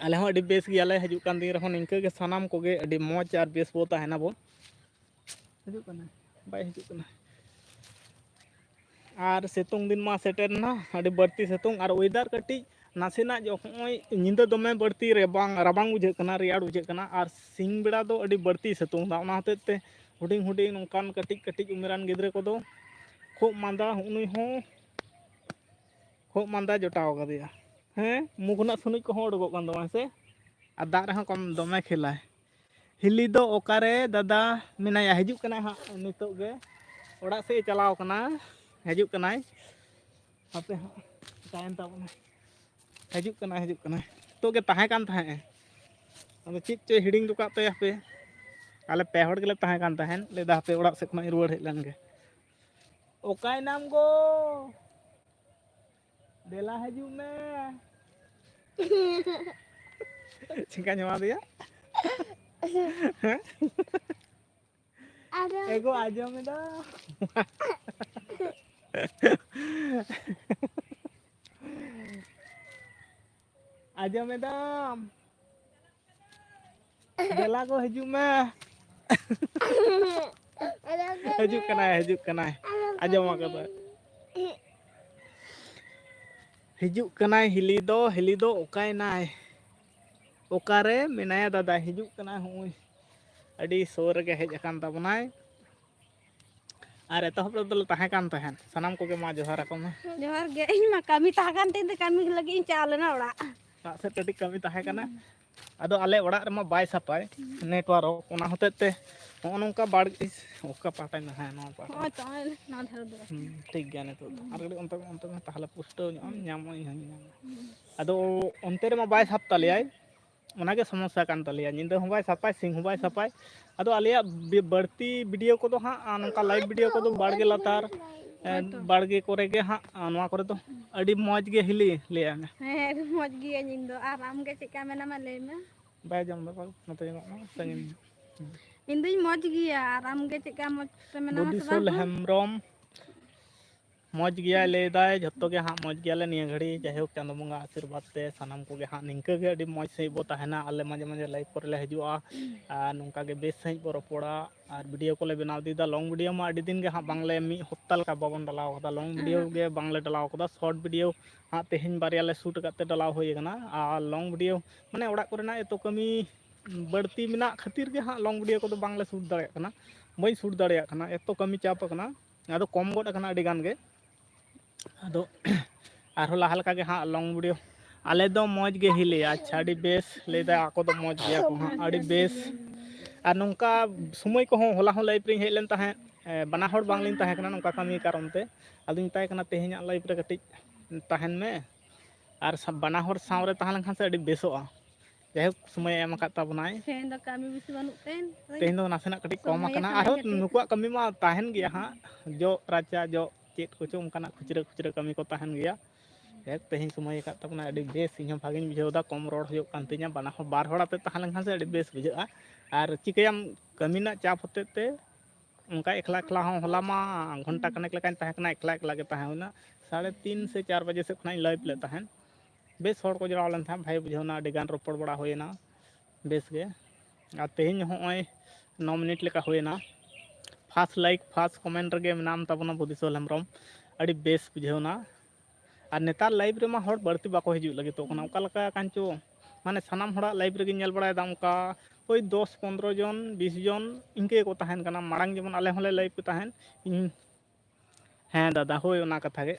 ᱟᱞᱮ ᱦᱚᱸ ᱟᱹᱰᱤ ᱵᱮᱥ ᱜᱮᱭᱟᱞᱮ, ᱦᱤᱡᱩᱜ ᱠᱟᱱ ᱫᱤᱱ ᱨᱮᱦᱚᱸ ᱱᱤᱝᱠᱟᱹ ᱜᱮ ᱥᱟᱱᱟᱢ ᱠᱚᱜᱮ ᱟᱹᱰᱤ ᱢᱚᱡᱽ ᱟᱨ ᱵᱮᱥ ᱵᱚ ᱛᱟᱦᱮᱱᱟ ᱵᱚ᱾ ᱦᱤᱡᱩᱜ ᱠᱟᱱᱟ, ᱵᱟᱭ ᱦᱤᱡᱩᱜ ᱠᱟᱱᱟ᱾ ᱟᱨ ᱥᱤᱛᱩᱝ ᱫᱤᱱ ᱢᱟ ᱥᱮᱴᱮᱨ ᱮᱱᱟ, ᱟᱹᱰᱤ ᱵᱟᱹᱲᱛᱤ ᱥᱤᱛᱩᱝ, ᱟᱨ weather ᱠᱟᱹᱴᱤᱡ ᱱᱟᱥᱮᱱᱟᱜ ᱡᱚ-, ᱦᱚᱸᱜᱼᱚᱭ ᱧᱤᱫᱟᱹ ᱫᱚᱢᱮ ᱵᱟᱹᱲᱛᱤ ᱨᱟᱵᱟᱝ, ᱨᱟᱵᱟᱝ ᱵᱩᱡᱷᱟᱹᱜ ᱠᱟᱱᱟ, ᱨᱮᱭᱟᱲ ᱵᱩᱡᱷᱟᱹᱜ ᱠᱟᱱᱟ, ᱟᱨ ᱥᱤᱧ ᱵᱮᱲᱟ ᱫᱚ ᱟᱹᱰᱤ ᱵᱟᱹᱲᱛᱤ ᱥᱤᱛᱩᱝ ᱮᱫᱟ᱾ ᱚᱱᱟ ᱦᱚᱛᱮᱡ ᱛᱮ ᱦᱩᱰᱤᱧ ᱦᱩᱰᱤᱧ ᱱᱚᱝᱠᱟᱱ ᱠᱟᱹᱴᱤᱡ ᱠᱟᱹᱴᱤᱡ ᱩᱢᱮᱨᱟᱱ ᱜᱤᱫᱽᱨᱟᱹ ᱠᱚᱫᱚ ᱠᱷᱩᱜ ᱢᱟᱸᱫᱟ, ᱦᱩᱜ ᱱᱩᱭ ᱦᱚᱸ ᱠᱷᱩᱜ ᱢᱟᱸᱫᱟ ᱡᱚᱴᱟᱣ ᱠᱟᱫᱮᱭᱟ᱾ ᱦᱮᱸ, ᱢᱩ ᱠᱷᱚᱱᱟᱜ ᱥᱩᱱᱩᱡ ᱠᱚᱦᱚᱸ ᱩᱰᱩᱠᱚᱜ ᱠᱟᱱ ᱛᱟᱢᱟ, ᱦᱮᱸ ᱥᱮ? ᱟᱨ ᱫᱟᱜ ᱨᱮᱦᱚᱸ ᱠᱚᱢ ᱫᱚᱢᱮ ᱠᱷᱮᱞᱟᱭ᱾ ᱦᱤᱞᱤ ᱫᱚ ᱚᱠᱟᱨᱮ ᱫᱟᱫᱟ ᱢᱮᱱᱟᱭᱟ? ᱦᱤᱡᱩᱜ ᱠᱟᱱᱟᱭ ᱦᱟᱸᱜ, ᱱᱤᱛᱚᱜ ᱜᱮ ᱚᱲᱟᱜ ᱥᱮᱫ ᱮ ᱪᱟᱞᱟᱣ ᱠᱟᱱᱟ, ᱦᱤᱡᱩᱜ ᱠᱟᱱᱟᱭ᱾ ᱦᱟᱯᱮ ᱦᱟᱸᱜ, ᱛᱟᱭᱚᱢ ᱛᱟᱵᱚᱱᱟᱭ᱾ ᱦᱤᱡᱩᱜ ᱠᱟᱱᱟᱭ, ᱦᱤᱡᱩᱜ ᱠᱟᱱᱟᱭ᱾ ᱱᱤᱛᱚᱜ ᱜᱮ ᱛᱟᱦᱮᱸ ᱠᱟᱱ ᱛᱟᱦᱮᱸᱫ ᱮ, ᱟᱫᱚ ᱪᱮᱫ ᱪᱚᱭ ᱦᱤᱲᱤᱧ ᱦᱚᱴᱚ ᱠᱟᱜ ᱛᱟᱭᱟ᱾ ᱦᱟᱯᱮ, ᱟᱞᱮ ᱯᱮ ᱦᱚᱲ ᱜᱮᱞᱮ ᱛᱟᱦᱮᱸ ᱠᱟᱱ ᱛᱟᱦᱮᱸᱫ, ᱞᱟᱹᱭᱫᱟ ᱦᱟᱯᱮ ᱚᱲᱟᱜ ᱥᱮᱫ ᱠᱷᱚᱱᱟᱜ ᱤᱧ ᱨᱩᱣᱟᱹᱲ ᱦᱮᱡ ᱞᱮᱱ ᱜᱮ᱾ ᱚᱠᱟᱭ ᱱᱟᱢ ᱜᱳ? ᱫᱮᱞᱟ ᱦᱤᱡᱩᱜ ᱢᱮ᱾ ᱪᱮᱠᱟᱧ ᱮᱢᱟ ᱫᱮᱭᱟ? ᱟᱫᱚ ᱮᱜᱳ, ᱟᱸᱡᱚᱢ ᱮᱫᱟ? ᱟᱸᱡᱚᱢ ᱮᱫᱟᱢ? ᱫᱮᱞᱟ ᱜᱳ, ᱦᱤᱡᱩᱜ ᱢᱮ᱾ ᱟᱫᱚ ᱦᱤᱡᱩᱜ ᱠᱟᱱᱟᱭ, ᱦᱤᱡᱩᱜ ᱠᱟᱱᱟᱭ᱾ ᱟᱸᱡᱚᱢ ᱟᱠᱟᱫᱟ᱾ ᱦᱤᱡᱩᱜ ᱠᱟᱱᱟᱭ ᱦᱤᱞᱤ ᱫᱚ, ᱦᱤᱞᱤ ᱫᱚ ᱚᱠᱟᱭᱮᱱᱟᱭ? ᱚᱠᱟᱨᱮ ᱢᱮᱱᱟᱭᱟ ᱫᱟᱫᱟ? ᱦᱤᱡᱩᱜ ᱠᱟᱱᱟᱭ, ᱦᱚᱸᱜᱼᱚᱭ ᱟᱹᱰᱤ ᱥᱩᱨ ᱨᱮᱜᱮ ᱦᱮᱡ ᱟᱠᱟᱱ ᱛᱟᱵᱚᱱᱟᱭ᱾ ᱟᱨ ᱮᱛᱚᱦᱚᱵ ᱨᱮᱫᱚ ᱞᱮ ᱛᱟᱦᱮᱸ ᱠᱟᱱ ᱛᱟᱦᱮᱸᱫ᱾ ᱥᱟᱱᱟᱢ ᱠᱚᱜᱮ ᱢᱟ ᱡᱚᱦᱟᱨ ᱟᱠᱚ ᱢᱮ᱾ ᱡᱚᱦᱟᱨ ᱜᱮ᱾ ᱤᱧ ᱢᱟ ᱠᱟᱹᱢᱤ ᱛᱟᱦᱮᱸ ᱠᱟᱱ ᱛᱤᱧ ᱛᱮ ᱠᱟᱹᱢᱤ ᱞᱟᱹᱜᱤᱫ ᱤᱧ ᱪᱟᱣ ᱞᱮᱱᱟ ᱚᱲᱟᱜ᱾ ᱚᱲᱟᱜ ᱥᱮᱫ ᱠᱟᱹᱴᱤᱡ ᱠᱟᱹᱢᱤ ᱛᱟᱦᱮᱸ ᱠᱟᱱᱟ᱾ ᱟᱫᱚ ᱟᱞᱮ ᱚᱲᱟᱜ ᱨᱮᱢᱟ ᱵᱟᱭ ᱥᱟᱯᱟᱭ ᱱᱮᱴᱣᱟᱨᱠ, ᱚᱱᱟ ᱦᱚᱛᱮᱡ ᱛᱮ ᱱᱚᱜᱼᱚ ᱱᱚᱝᱠᱟ ᱵᱟᱹᱲᱤᱡ᱾ ᱚᱠᱟ ᱯᱟᱦᱴᱟᱧ ᱦᱮᱸ, ᱱᱚᱣᱟ ᱯᱟᱦᱴᱟ᱾ ᱦᱚᱸᱜᱼᱚᱭ ᱛᱚ, ᱱᱚᱜᱼᱚᱭ ᱱᱚᱣᱟ ᱫᱷᱟᱨᱮ ᱫᱚ᱾ ᱦᱩᱸ, ᱴᱷᱤᱠ ᱜᱮᱭᱟ ᱱᱤᱛᱚᱜ ᱫᱚ᱾ ᱟᱨ ᱠᱟᱹᱴᱤᱡ ᱚᱱᱛᱮ ᱚᱱᱛᱮ ᱢᱟ ᱛᱟᱦᱚᱞᱮ ᱯᱩᱥᱴᱟᱹᱣ ᱧᱚᱜ ᱮᱢ ᱧᱟᱢᱟ, ᱤᱧ ᱦᱚᱸᱧ ᱧᱟᱢᱟ᱾ ᱟᱫᱚ ᱚᱱᱛᱮ ᱨᱮᱢᱟ ᱵᱟᱭ ᱥᱟᱵ ᱛᱟᱞᱮᱭᱟᱭ, ᱚᱱᱟᱜᱮ ᱥᱚᱢᱚᱥᱥᱟ ᱠᱟᱱ ᱛᱟᱞᱮᱭᱟ᱾ ᱧᱤᱫᱟᱹ ᱦᱚᱸ ᱵᱟᱭ ᱥᱟᱯᱟᱭ, ᱥᱤᱧ ᱦᱚᱸ ᱵᱟᱭ ᱥᱟᱯᱟᱭ᱾ ᱟᱫᱚ ᱟᱞᱮᱭᱟᱜ ᱵᱤ-, ᱵᱟᱹᱲᱛᱤ ᱵᱷᱤᱰᱤᱭᱳ ᱠᱚᱫᱚ ᱦᱟᱸᱜ, ᱟᱨ ᱱᱚᱝᱠᱟ ᱞᱟᱭᱤᱵᱷ ᱵᱷᱤᱰᱤᱭᱳ ᱠᱚᱫᱚ ᱵᱟᱲᱜᱮ ᱞᱟᱛᱟᱨ, ᱮ, ᱦᱳᱭᱛᱚ᱾ ᱵᱟᱲᱜᱮ ᱠᱚᱨᱮ ᱜᱮ ᱦᱟᱸᱜ, ᱟᱨ ᱱᱚᱣᱟ ᱠᱚᱨᱮ ᱫᱚ ᱟᱹᱰᱤ ᱢᱚᱡᱽ ᱜᱮ ᱦᱤᱞᱤ ᱞᱟᱹᱭᱟᱭ ᱢᱮ᱾ ᱦᱮᱸ, ᱟᱹᱰᱤ ᱢᱚᱡᱽ ᱜᱤᱭᱟᱹᱧ ᱤᱧ ᱫᱚ᱾ ᱟᱨ ᱟᱢ ᱜᱮ ᱪᱮᱫ ᱞᱮᱠᱟ ᱢᱮᱱᱟᱢᱟ ᱞᱟᱹᱭ ᱢᱮ? ᱵᱟᱭ ᱡᱚᱢ ᱫᱟ, ᱵᱟᱵᱩ, ᱱᱚᱛᱮ ᱧᱮᱞᱚᱜ ᱢᱮ, ᱥᱟᱺᱜᱤᱧ᱾ ᱤᱧ ᱫᱩᱧ ᱢᱚᱡᱽ ᱜᱮᱭᱟ, ᱟᱨ ᱟᱢ ᱜᱮ ᱪᱮᱫ ᱞᱮᱠᱟ, ᱢᱚᱡᱽ ᱯᱮ ᱢᱮᱱᱟᱢᱟ ᱥᱮ ᱵᱩᱫᱷᱤᱥᱚᱞ ᱵᱟᱝ? ᱦᱮᱢᱵᱨᱚᱢ, ᱢᱚᱡᱽ ᱜᱮᱭᱟᱭ ᱞᱟᱹᱭ ᱫᱟᱭ, ᱡᱷᱚᱛᱚ ᱜᱮ ᱦᱟᱸᱜ ᱢᱚᱡᱽ ᱜᱮᱭᱟᱞᱮ ᱱᱤᱭᱟᱹ ᱜᱷᱟᱹᱲᱤ᱾ ᱡᱟᱭᱦᱳᱠ, ᱪᱟᱸᱫᱳ ᱵᱚᱸᱜᱟ ᱟᱥᱤᱨᱵᱟᱫᱽ ᱛᱮ ᱥᱟᱱᱟᱢ ᱠᱚᱜᱮ ᱦᱟᱸᱜ ᱱᱤᱝᱠᱟᱹ ᱜᱮ ᱟᱹᱰᱤ ᱢᱚᱡᱽ ᱥᱟᱺᱦᱤᱡ ᱵᱚ ᱛᱟᱦᱮᱱᱟ᱾ ᱟᱞᱮ ᱢᱟᱡᱷᱮ ᱢᱟᱡᱷᱮ ᱞᱟᱭᱤᱵᱷ ᱠᱚᱨᱮ ᱞᱮ ᱦᱤᱡᱩᱜᱼᱟ, ᱟᱨ ᱱᱚᱝᱠᱟ ᱜᱮ ᱵᱮᱥ ᱥᱟᱺᱦᱤᱡ ᱵᱚ ᱨᱚᱯᱚᱲᱟ, ᱟᱨ ᱵᱷᱤᱰᱤᱭᱳ ᱠᱚᱞᱮ ᱵᱮᱱᱟᱣ ᱤᱫᱤᱭᱮᱫᱟ᱾ ᱞᱚᱝ ᱵᱷᱤᱰᱤᱭᱳ ᱢᱟ ᱟᱹᱰᱤ ᱫᱤᱱ ᱜᱮ ᱦᱟᱸᱜ ᱵᱟᱝᱞᱮ, ᱢᱤᱫ ᱦᱚᱯᱛᱟ ᱞᱮᱠᱟ ᱵᱟᱵᱚᱱ ᱰᱟᱞᱟᱣ ᱠᱟᱫᱟ, ᱞᱚᱝ ᱵᱷᱤᱰᱤᱭᱳ ᱜᱮ ᱵᱟᱝᱞᱮ ᱰᱟᱞᱟᱣ ᱠᱟᱫᱟ᱾ ᱥᱚᱨᱴ ᱵᱷᱤᱰᱤᱭᱳ ᱦᱟᱸᱜ ᱛᱮᱦᱮᱧ ᱵᱟᱨᱭᱟ ᱞᱮ ᱥᱩᱴ ᱟᱠᱟᱫ ᱛᱮ ᱰᱟᱞᱟᱣ ᱦᱩᱭ ᱟᱠᱟᱱᱟ᱾ ᱟᱨ ᱞᱚᱝ ᱵᱷᱤᱰᱤᱭᱳ ᱢᱟᱱᱮ ᱚᱲᱟᱜ ᱠᱚᱨᱮᱱᱟᱜ ᱮᱛᱚ ᱠᱟᱹᱢᱤ ᱵᱟᱹᱲᱛᱤ ᱢᱮᱱᱟᱜ ᱠᱷᱟᱹᱛᱤᱨ ᱜᱮ ᱦᱟᱸᱜ ᱞᱚᱝ ᱵᱷᱤᱰᱤᱭᱳ ᱠᱚᱫᱚ ᱵᱟᱝᱞᱮ ᱥᱩᱴ ᱫᱟᱲᱮᱭᱟᱜ ᱠᱟᱱᱟ, ᱵᱟᱹᱧ ᱥᱩᱴ ᱫᱟᱲᱮᱭᱟᱜ ᱠᱟᱱᱟ, ᱮᱛᱚ ᱠᱟᱹᱢᱤ ᱪᱟᱯ ᱟᱠᱟᱱᱟ᱾ ᱟᱫᱚ ᱠᱚᱢ ᱜᱚᱫ ᱟᱠᱟᱱᱟ ᱟᱹᱰᱤ ᱜᱟᱱ ᱜᱮ᱾ ᱟᱫᱚ ᱟᱨᱦᱚᱸ ᱞᱟᱦᱟ ᱞᱮᱠᱟ ᱜᱮ ᱦᱟᱸᱜ ᱞᱚᱝ ᱵᱷᱤᱰᱤᱭᱳ᱾ ᱟᱞᱮ ᱫᱚ ᱢᱚᱡᱽ ᱜᱮ ᱦᱤᱞᱤ᱾ ᱟᱪᱪᱷᱟ, ᱟᱹᱰᱤ ᱵᱮᱥ ᱞᱟᱹᱭᱫᱟ, ᱟᱠᱚ ᱫᱚ ᱢᱚᱡᱽ ᱜᱮᱭᱟ ᱠᱚ ᱦᱟᱸᱜ, ᱟᱹᱰᱤ ᱵᱮᱥ᱾ ᱟᱨ ᱱᱚᱝᱠᱟ ᱥᱚᱢᱚᱭ ᱠᱚᱦᱚᱸ, ᱦᱚᱞᱟ ᱦᱚᱸ ᱞᱟᱭᱤᱵᱷ ᱨᱤᱧ ᱦᱮᱡ ᱞᱮᱱ ᱛᱟᱦᱮᱸᱫ, ᱮ, ᱵᱟᱱᱟ ᱦᱚᱲ ᱵᱟᱝᱞᱤᱧ ᱛᱟᱦᱮᱸ ᱠᱟᱱᱟ ᱱᱚᱝᱠᱟ ᱠᱟᱹᱢᱤ ᱠᱟᱨᱚᱱ ᱛᱮ᱾ ᱟᱫᱚᱧ ᱢᱮᱛᱟᱭ ᱠᱟᱱᱟ, "ᱛᱮᱦᱮᱧᱟᱜ ᱞᱟᱭᱤᱵᱷ ᱨᱮ ᱠᱟᱹᱴᱤᱡ ᱛᱟᱦᱮᱱ ᱢᱮ", ᱟᱨ ᱥᱟ-, ᱵᱟᱱᱟ ᱦᱚᱲ ᱥᱟᱶ ᱨᱮ ᱛᱟᱦᱮᱸ ᱞᱮᱱᱠᱷᱟᱱ ᱥᱮ ᱟᱹᱰᱤ ᱵᱮᱥᱚᱜᱼᱟ᱾ ᱡᱟᱭᱦᱳᱠ, ᱥᱚᱢᱚᱭᱮ ᱮᱢ ᱟᱠᱟᱫ ᱛᱟᱵᱚᱱᱟᱭ᱾ ᱛᱮᱦᱮᱧ ᱫᱚ ᱠᱟᱹᱢᱤ ᱵᱮᱥᱤ ᱵᱟᱹᱱᱩᱜ ᱛᱮ, ᱛᱮᱦᱮᱧ ᱫᱚ ᱱᱟᱥᱮᱱᱟᱜ ᱠᱟᱹᱴᱤᱡ ᱠᱚᱢ ᱥᱚᱢᱚᱭᱮ ᱟᱠᱟᱱᱟ᱾ ᱛᱟᱦᱮᱸ ᱟᱨᱦᱚᱸ ᱠᱟᱹᱴᱤᱡ ᱱᱩᱠᱩᱣᱟᱜ ᱠᱟᱹᱢᱤ ᱢᱟ ᱛᱟᱦᱮᱱ ᱜᱮᱭᱟ ᱦᱟᱸᱜ, ᱡᱚᱜ ᱨᱟᱪᱟ, ᱡᱚᱜ ᱪᱮᱫ ᱠᱚᱪᱚ ᱚᱱᱠᱟᱱᱟᱜ ᱠᱷᱩᱪᱨᱟᱹ ᱠᱷᱩᱪᱨᱟᱹ ᱠᱟᱹᱢᱤ ᱠᱚ ᱛᱟᱦᱮᱱ ᱜᱮᱭᱟ᱾ ᱡᱟᱭᱦᱳᱠ, ᱛᱮᱦᱮᱧ ᱥᱚᱢᱚᱭ ᱟᱠᱟᱫ ᱛᱟᱵᱚᱱᱟ, ᱟᱹᱰᱤ ᱵᱮᱥ, ᱤᱧ ᱦᱚᱸ ᱵᱷᱟᱜᱮᱧ ᱵᱩᱡᱷᱟᱹᱣ ᱮᱫᱟ᱾ ᱠᱚᱢ ᱨᱚᱲ ᱦᱩᱭᱩᱜ ᱠᱟᱱ ᱛᱤᱧᱟ, ᱵᱟᱱᱟ ᱦᱚᱲ, ᱵᱟᱨ ᱦᱚᱲ ᱟᱛᱮ ᱛᱟᱦᱮᱸ ᱞᱮᱱᱠᱷᱟᱱ ᱥᱮ ᱟᱹᱰᱤ ᱵᱮᱥ ᱵᱩᱡᱷᱟᱹᱜᱼᱟ᱾ ᱟᱨ ᱪᱤᱠᱟᱹᱭᱟᱢ, ᱠᱟᱹᱢᱤ ᱨᱮᱱᱟᱜ ᱪᱟᱯ ᱦᱚᱛᱮᱡ ᱛᱮ ᱚᱱᱠᱟ ᱮᱠᱞᱟ ᱮᱠᱞᱟ ᱦᱚᱸ, ᱦᱚᱞᱟ ᱢᱟ ᱜᱷᱚᱱᱴᱟ ᱠᱷᱟᱱᱮᱠ ᱞᱮᱠᱟᱧ ᱛᱟᱦᱮᱸ ᱠᱟᱱᱟ, ᱮᱠᱞᱟ ᱮᱠᱞᱟ ᱜᱮ ᱛᱟᱦᱮᱸ ᱦᱩᱭᱱᱟ᱾ ᱥᱟᱲᱮ ᱛᱤᱱ ᱥᱮ ᱪᱟᱨ ᱵᱟᱡᱮ ᱥᱮᱫ ᱠᱷᱚᱱᱟᱜ ᱤᱧ ᱞᱟᱭᱤᱵᱷ ᱞᱮᱫ ᱛᱟᱦᱮᱸᱫ᱾ ᱵᱮᱥ ᱦᱚᱲ ᱠᱚ ᱡᱚᱲᱟᱣ ᱞᱮᱱ ᱛᱟᱦᱮᱸᱫ, ᱵᱷᱟᱜᱮ ᱵᱩᱡᱷᱟᱹᱣ ᱮᱱᱟ, ᱟᱹᱰᱤ ᱜᱟᱱ ᱨᱚᱯᱚᱲ ᱵᱟᱲᱟ ᱦᱩᱭᱮᱱᱟ, ᱵᱮᱥ ᱜᱮ᱾ ᱟᱨ ᱛᱮᱦᱮᱧ ᱦᱚᱸᱜᱼᱚᱭ ᱱᱚ ᱢᱤᱱᱤᱴ ᱞᱮᱠᱟ ᱦᱩᱭᱮᱱᱟ, ᱯᱷᱟᱥᱴ ᱞᱟᱭᱤᱠ, ᱯᱷᱟᱥᱴ ᱠᱚᱢᱮᱱᱴ ᱨᱮᱜᱮ ᱢᱮᱱᱟᱢ ᱛᱟᱵᱚᱱᱟ ᱵᱩᱫᱷᱤᱥᱚᱞ ᱦᱮᱢᱵᱨᱚᱢ, ᱟᱹᱰᱤ ᱵᱮᱥ ᱵᱩᱡᱷᱟᱹᱣ ᱮᱱᱟ᱾ ᱟᱨ ᱱᱮᱛᱟᱨ ᱞᱟᱭᱤᱵᱷ ᱨᱮᱢᱟ ᱦᱚᱲ ᱵᱟᱹᱲᱛᱤ ᱵᱟᱠᱚ ᱦᱤᱡᱩᱜ ᱞᱟᱹᱜᱤᱫᱚᱜ ᱠᱟᱱᱟ, ᱚᱠᱟ ᱞᱮᱠᱟ ᱠᱟᱱ ᱪᱚ, ᱢᱟᱱᱮ ᱥᱟᱱᱟᱢ ᱦᱚᱲᱟᱜ ᱞᱟᱭᱤᱵᱷ ᱨᱮᱜᱮᱧ ᱧᱮᱞ ᱵᱟᱲᱟᱭᱮᱫᱟ, ᱚᱱᱠᱟ ᱳᱭ ᱫᱚᱥ ᱯᱚᱱᱨᱚ ᱡᱚᱱ, ᱵᱤᱥ ᱡᱚᱱ ᱤᱱᱠᱟᱹ ᱜᱮᱠᱚ ᱛᱟᱦᱮᱱ ᱠᱟᱱᱟ᱾ ᱢᱟᱲᱟᱝ ᱡᱮᱢᱚᱱ ᱟᱞᱮ ᱦᱚᱸᱞᱮ ᱞᱟᱭᱤᱵᱷ ᱠᱚ ᱛᱟᱦᱮᱸᱫ, ᱤᱧ, ᱦᱮᱸ ᱫᱟᱫᱟ, ᱦᱳᱭ ᱚᱱᱟ ᱠᱟᱛᱷᱟ ᱜᱮ᱾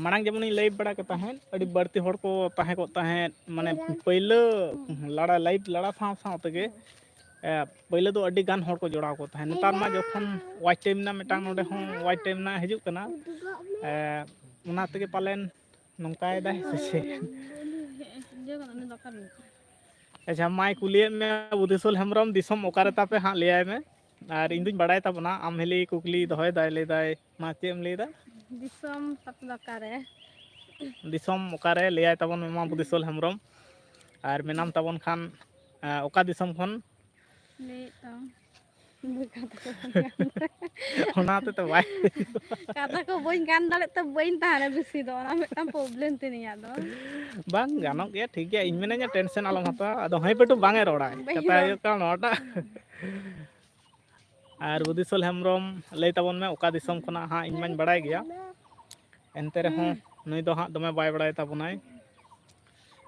ᱢᱟᱲᱟᱝ ᱡᱮᱢᱚᱱᱤᱧ ᱞᱟᱭᱤᱵᱷ ᱵᱟᱲᱟ ᱠᱚ ᱛᱟᱦᱮᱸᱫ, ᱟᱹᱰᱤ ᱵᱟᱹᱲᱛᱤ ᱦᱚᱲ ᱠᱚ ᱛᱟᱦᱮᱸ ᱠᱚᱜ ᱛᱟᱦᱮᱸᱫ, ᱢᱟᱱᱮ ᱯᱳᱭᱞᱳ ᱞᱟᱲᱟ, ᱞᱟᱭᱤᱵᱷ ᱞᱟᱲᱟ ᱥᱟᱶ ᱥᱟᱶ ᱛᱮᱜᱮ, ᱮ, ᱯᱳᱭᱞᱳ ᱫᱚ ᱟᱹᱰᱤ ᱜᱟᱱ ᱦᱚᱲ ᱠᱚ ᱡᱚᱲᱟᱣ ᱠᱚ ᱛᱟᱦᱮᱸᱫ᱾ ᱱᱮᱛᱟᱨ ᱢᱟ ᱡᱚᱠᱷᱚᱱ ᱣᱟᱪ ᱴᱟᱭᱤᱢ ᱨᱮᱱᱟᱜ ᱢᱤᱫᱴᱟᱝ, ᱱᱚᱰᱮ ᱦᱚᱸ ᱣᱟᱪ ᱴᱟᱭᱤᱢ ᱨᱮᱱᱟᱜ ᱦᱤᱡᱩᱜ ᱠᱟᱱᱟ, ᱮ, ᱚᱱᱟ ᱛᱮᱜᱮ ᱯᱟᱞᱮᱱ ᱱᱚᱝᱠᱟᱭᱮᱫᱟᱭ ᱥᱮ ᱪᱮᱫ? ᱟᱪᱪᱷᱟ, ᱢᱟᱭ ᱠᱩᱞᱤᱭᱮᱫ ᱢᱮ ᱵᱩᱫᱷᱤᱥᱚᱞ ᱦᱮᱢᱵᱨᱚᱢ, ᱫᱤᱥᱚᱢ ᱚᱠᱟᱨᱮ ᱛᱟᱯᱮ ᱦᱟᱸᱜ ᱞᱟᱹᱭᱟᱭ ᱢᱮ᱾ ᱟᱨ ᱤᱧ ᱫᱩᱧ ᱵᱟᱲᱟᱭ ᱛᱟᱵᱚᱱᱟ, ᱟᱢ ᱦᱤᱞᱤ ᱠᱩᱠᱞᱤ ᱫᱚᱦᱚᱭᱮᱫᱟᱭ, ᱞᱟᱹᱭᱫᱟᱭ, ᱢᱟ ᱪᱮᱫ ᱮᱢ ᱞᱟᱹᱭᱫᱟ? ᱫᱤᱥᱚᱢ ᱛᱟᱯᱮ ᱫᱚ ᱚᱠᱟᱨᱮ? ᱫᱤᱥᱚᱢ ᱚᱠᱟᱨᱮ ᱞᱟᱹᱭᱟᱭ ᱛᱟᱵᱚᱱ ᱢᱮ ᱢᱟ ᱵᱩᱫᱷᱤᱥᱚᱞ ᱦᱮᱢᱵᱨᱚᱢ᱾ ᱟᱨ ᱢᱮᱱᱟᱢ ᱛᱟᱵᱚᱱ ᱠᱷᱟᱱ, ᱮᱸ, ᱚᱠᱟ ᱫᱤᱥᱚᱢ ᱠᱷᱚᱱ? ᱞᱟᱹᱭᱮᱫ ᱛᱟᱢ᱾ ᱠᱟᱛᱷᱟ ᱠᱚ ᱵᱟᱹᱧ ᱜᱟᱱ ᱫᱟᱲᱮᱭᱟᱜ᱾ ᱚᱱᱟ ᱦᱚᱛᱮ ᱛᱮ ᱵᱟᱭ ᱠᱟᱛᱷᱟ ᱠᱚ ᱵᱟᱹᱧ ᱜᱟᱱ ᱫᱟᱲᱮᱭᱟᱜ ᱛᱮ ᱵᱟᱹᱧ ᱛᱟᱦᱮᱱᱟ ᱵᱮᱥᱤ ᱫᱚ, ᱚᱱᱟ ᱢᱤᱫᱴᱟᱝ ᱯᱨᱚᱵᱞᱮᱢ ᱛᱤᱧ ᱤᱧᱟᱹᱜ ᱫᱚ᱾ ᱵᱟᱝ ᱜᱟᱱᱚᱜ ᱜᱮᱭᱟ, ᱴᱷᱤᱠ ᱜᱮᱭᱟ, ᱤᱧ ᱢᱮᱱᱟᱹᱧᱟ, ᱴᱮᱱᱥᱮᱱ ᱟᱞᱚᱢ ᱦᱟᱛᱟᱣᱟ᱾ ᱟᱫᱚ ᱦᱮᱸ ᱯᱮᱴᱩ ᱵᱟᱝ ᱮ ᱨᱚᱲᱟᱭ, ᱵᱟᱹᱧ ᱠᱟᱛᱷᱟ ᱨᱚᱲ ᱦᱩᱭᱩᱜ ᱠᱟᱱᱟ ᱱᱚᱣᱟᱴᱟᱜ᱾ ᱟᱨ ᱵᱩᱫᱷᱤᱥᱚᱞ ᱦᱮᱢᱵᱨᱚᱢ, ᱞᱟᱹᱭ ᱛᱟᱵᱚᱱ ᱢᱮ ᱚᱠᱟ ᱫᱤᱥᱚᱢ ᱠᱷᱚᱱᱟᱜ ᱦᱟᱸᱜ? ᱤᱧ ᱢᱟᱧ ᱵᱟᱲᱟᱭ ᱜᱮᱭᱟ, ᱮᱱᱛᱮ ᱨᱮᱦᱚᱸ ᱦᱩᱸ᱾ ᱱᱩᱭ ᱫᱚ ᱦᱟᱸᱜ ᱫᱚᱢᱮ ᱵᱟᱭ ᱵᱟᱲᱟᱭ ᱛᱟᱵᱚᱱᱟᱭ᱾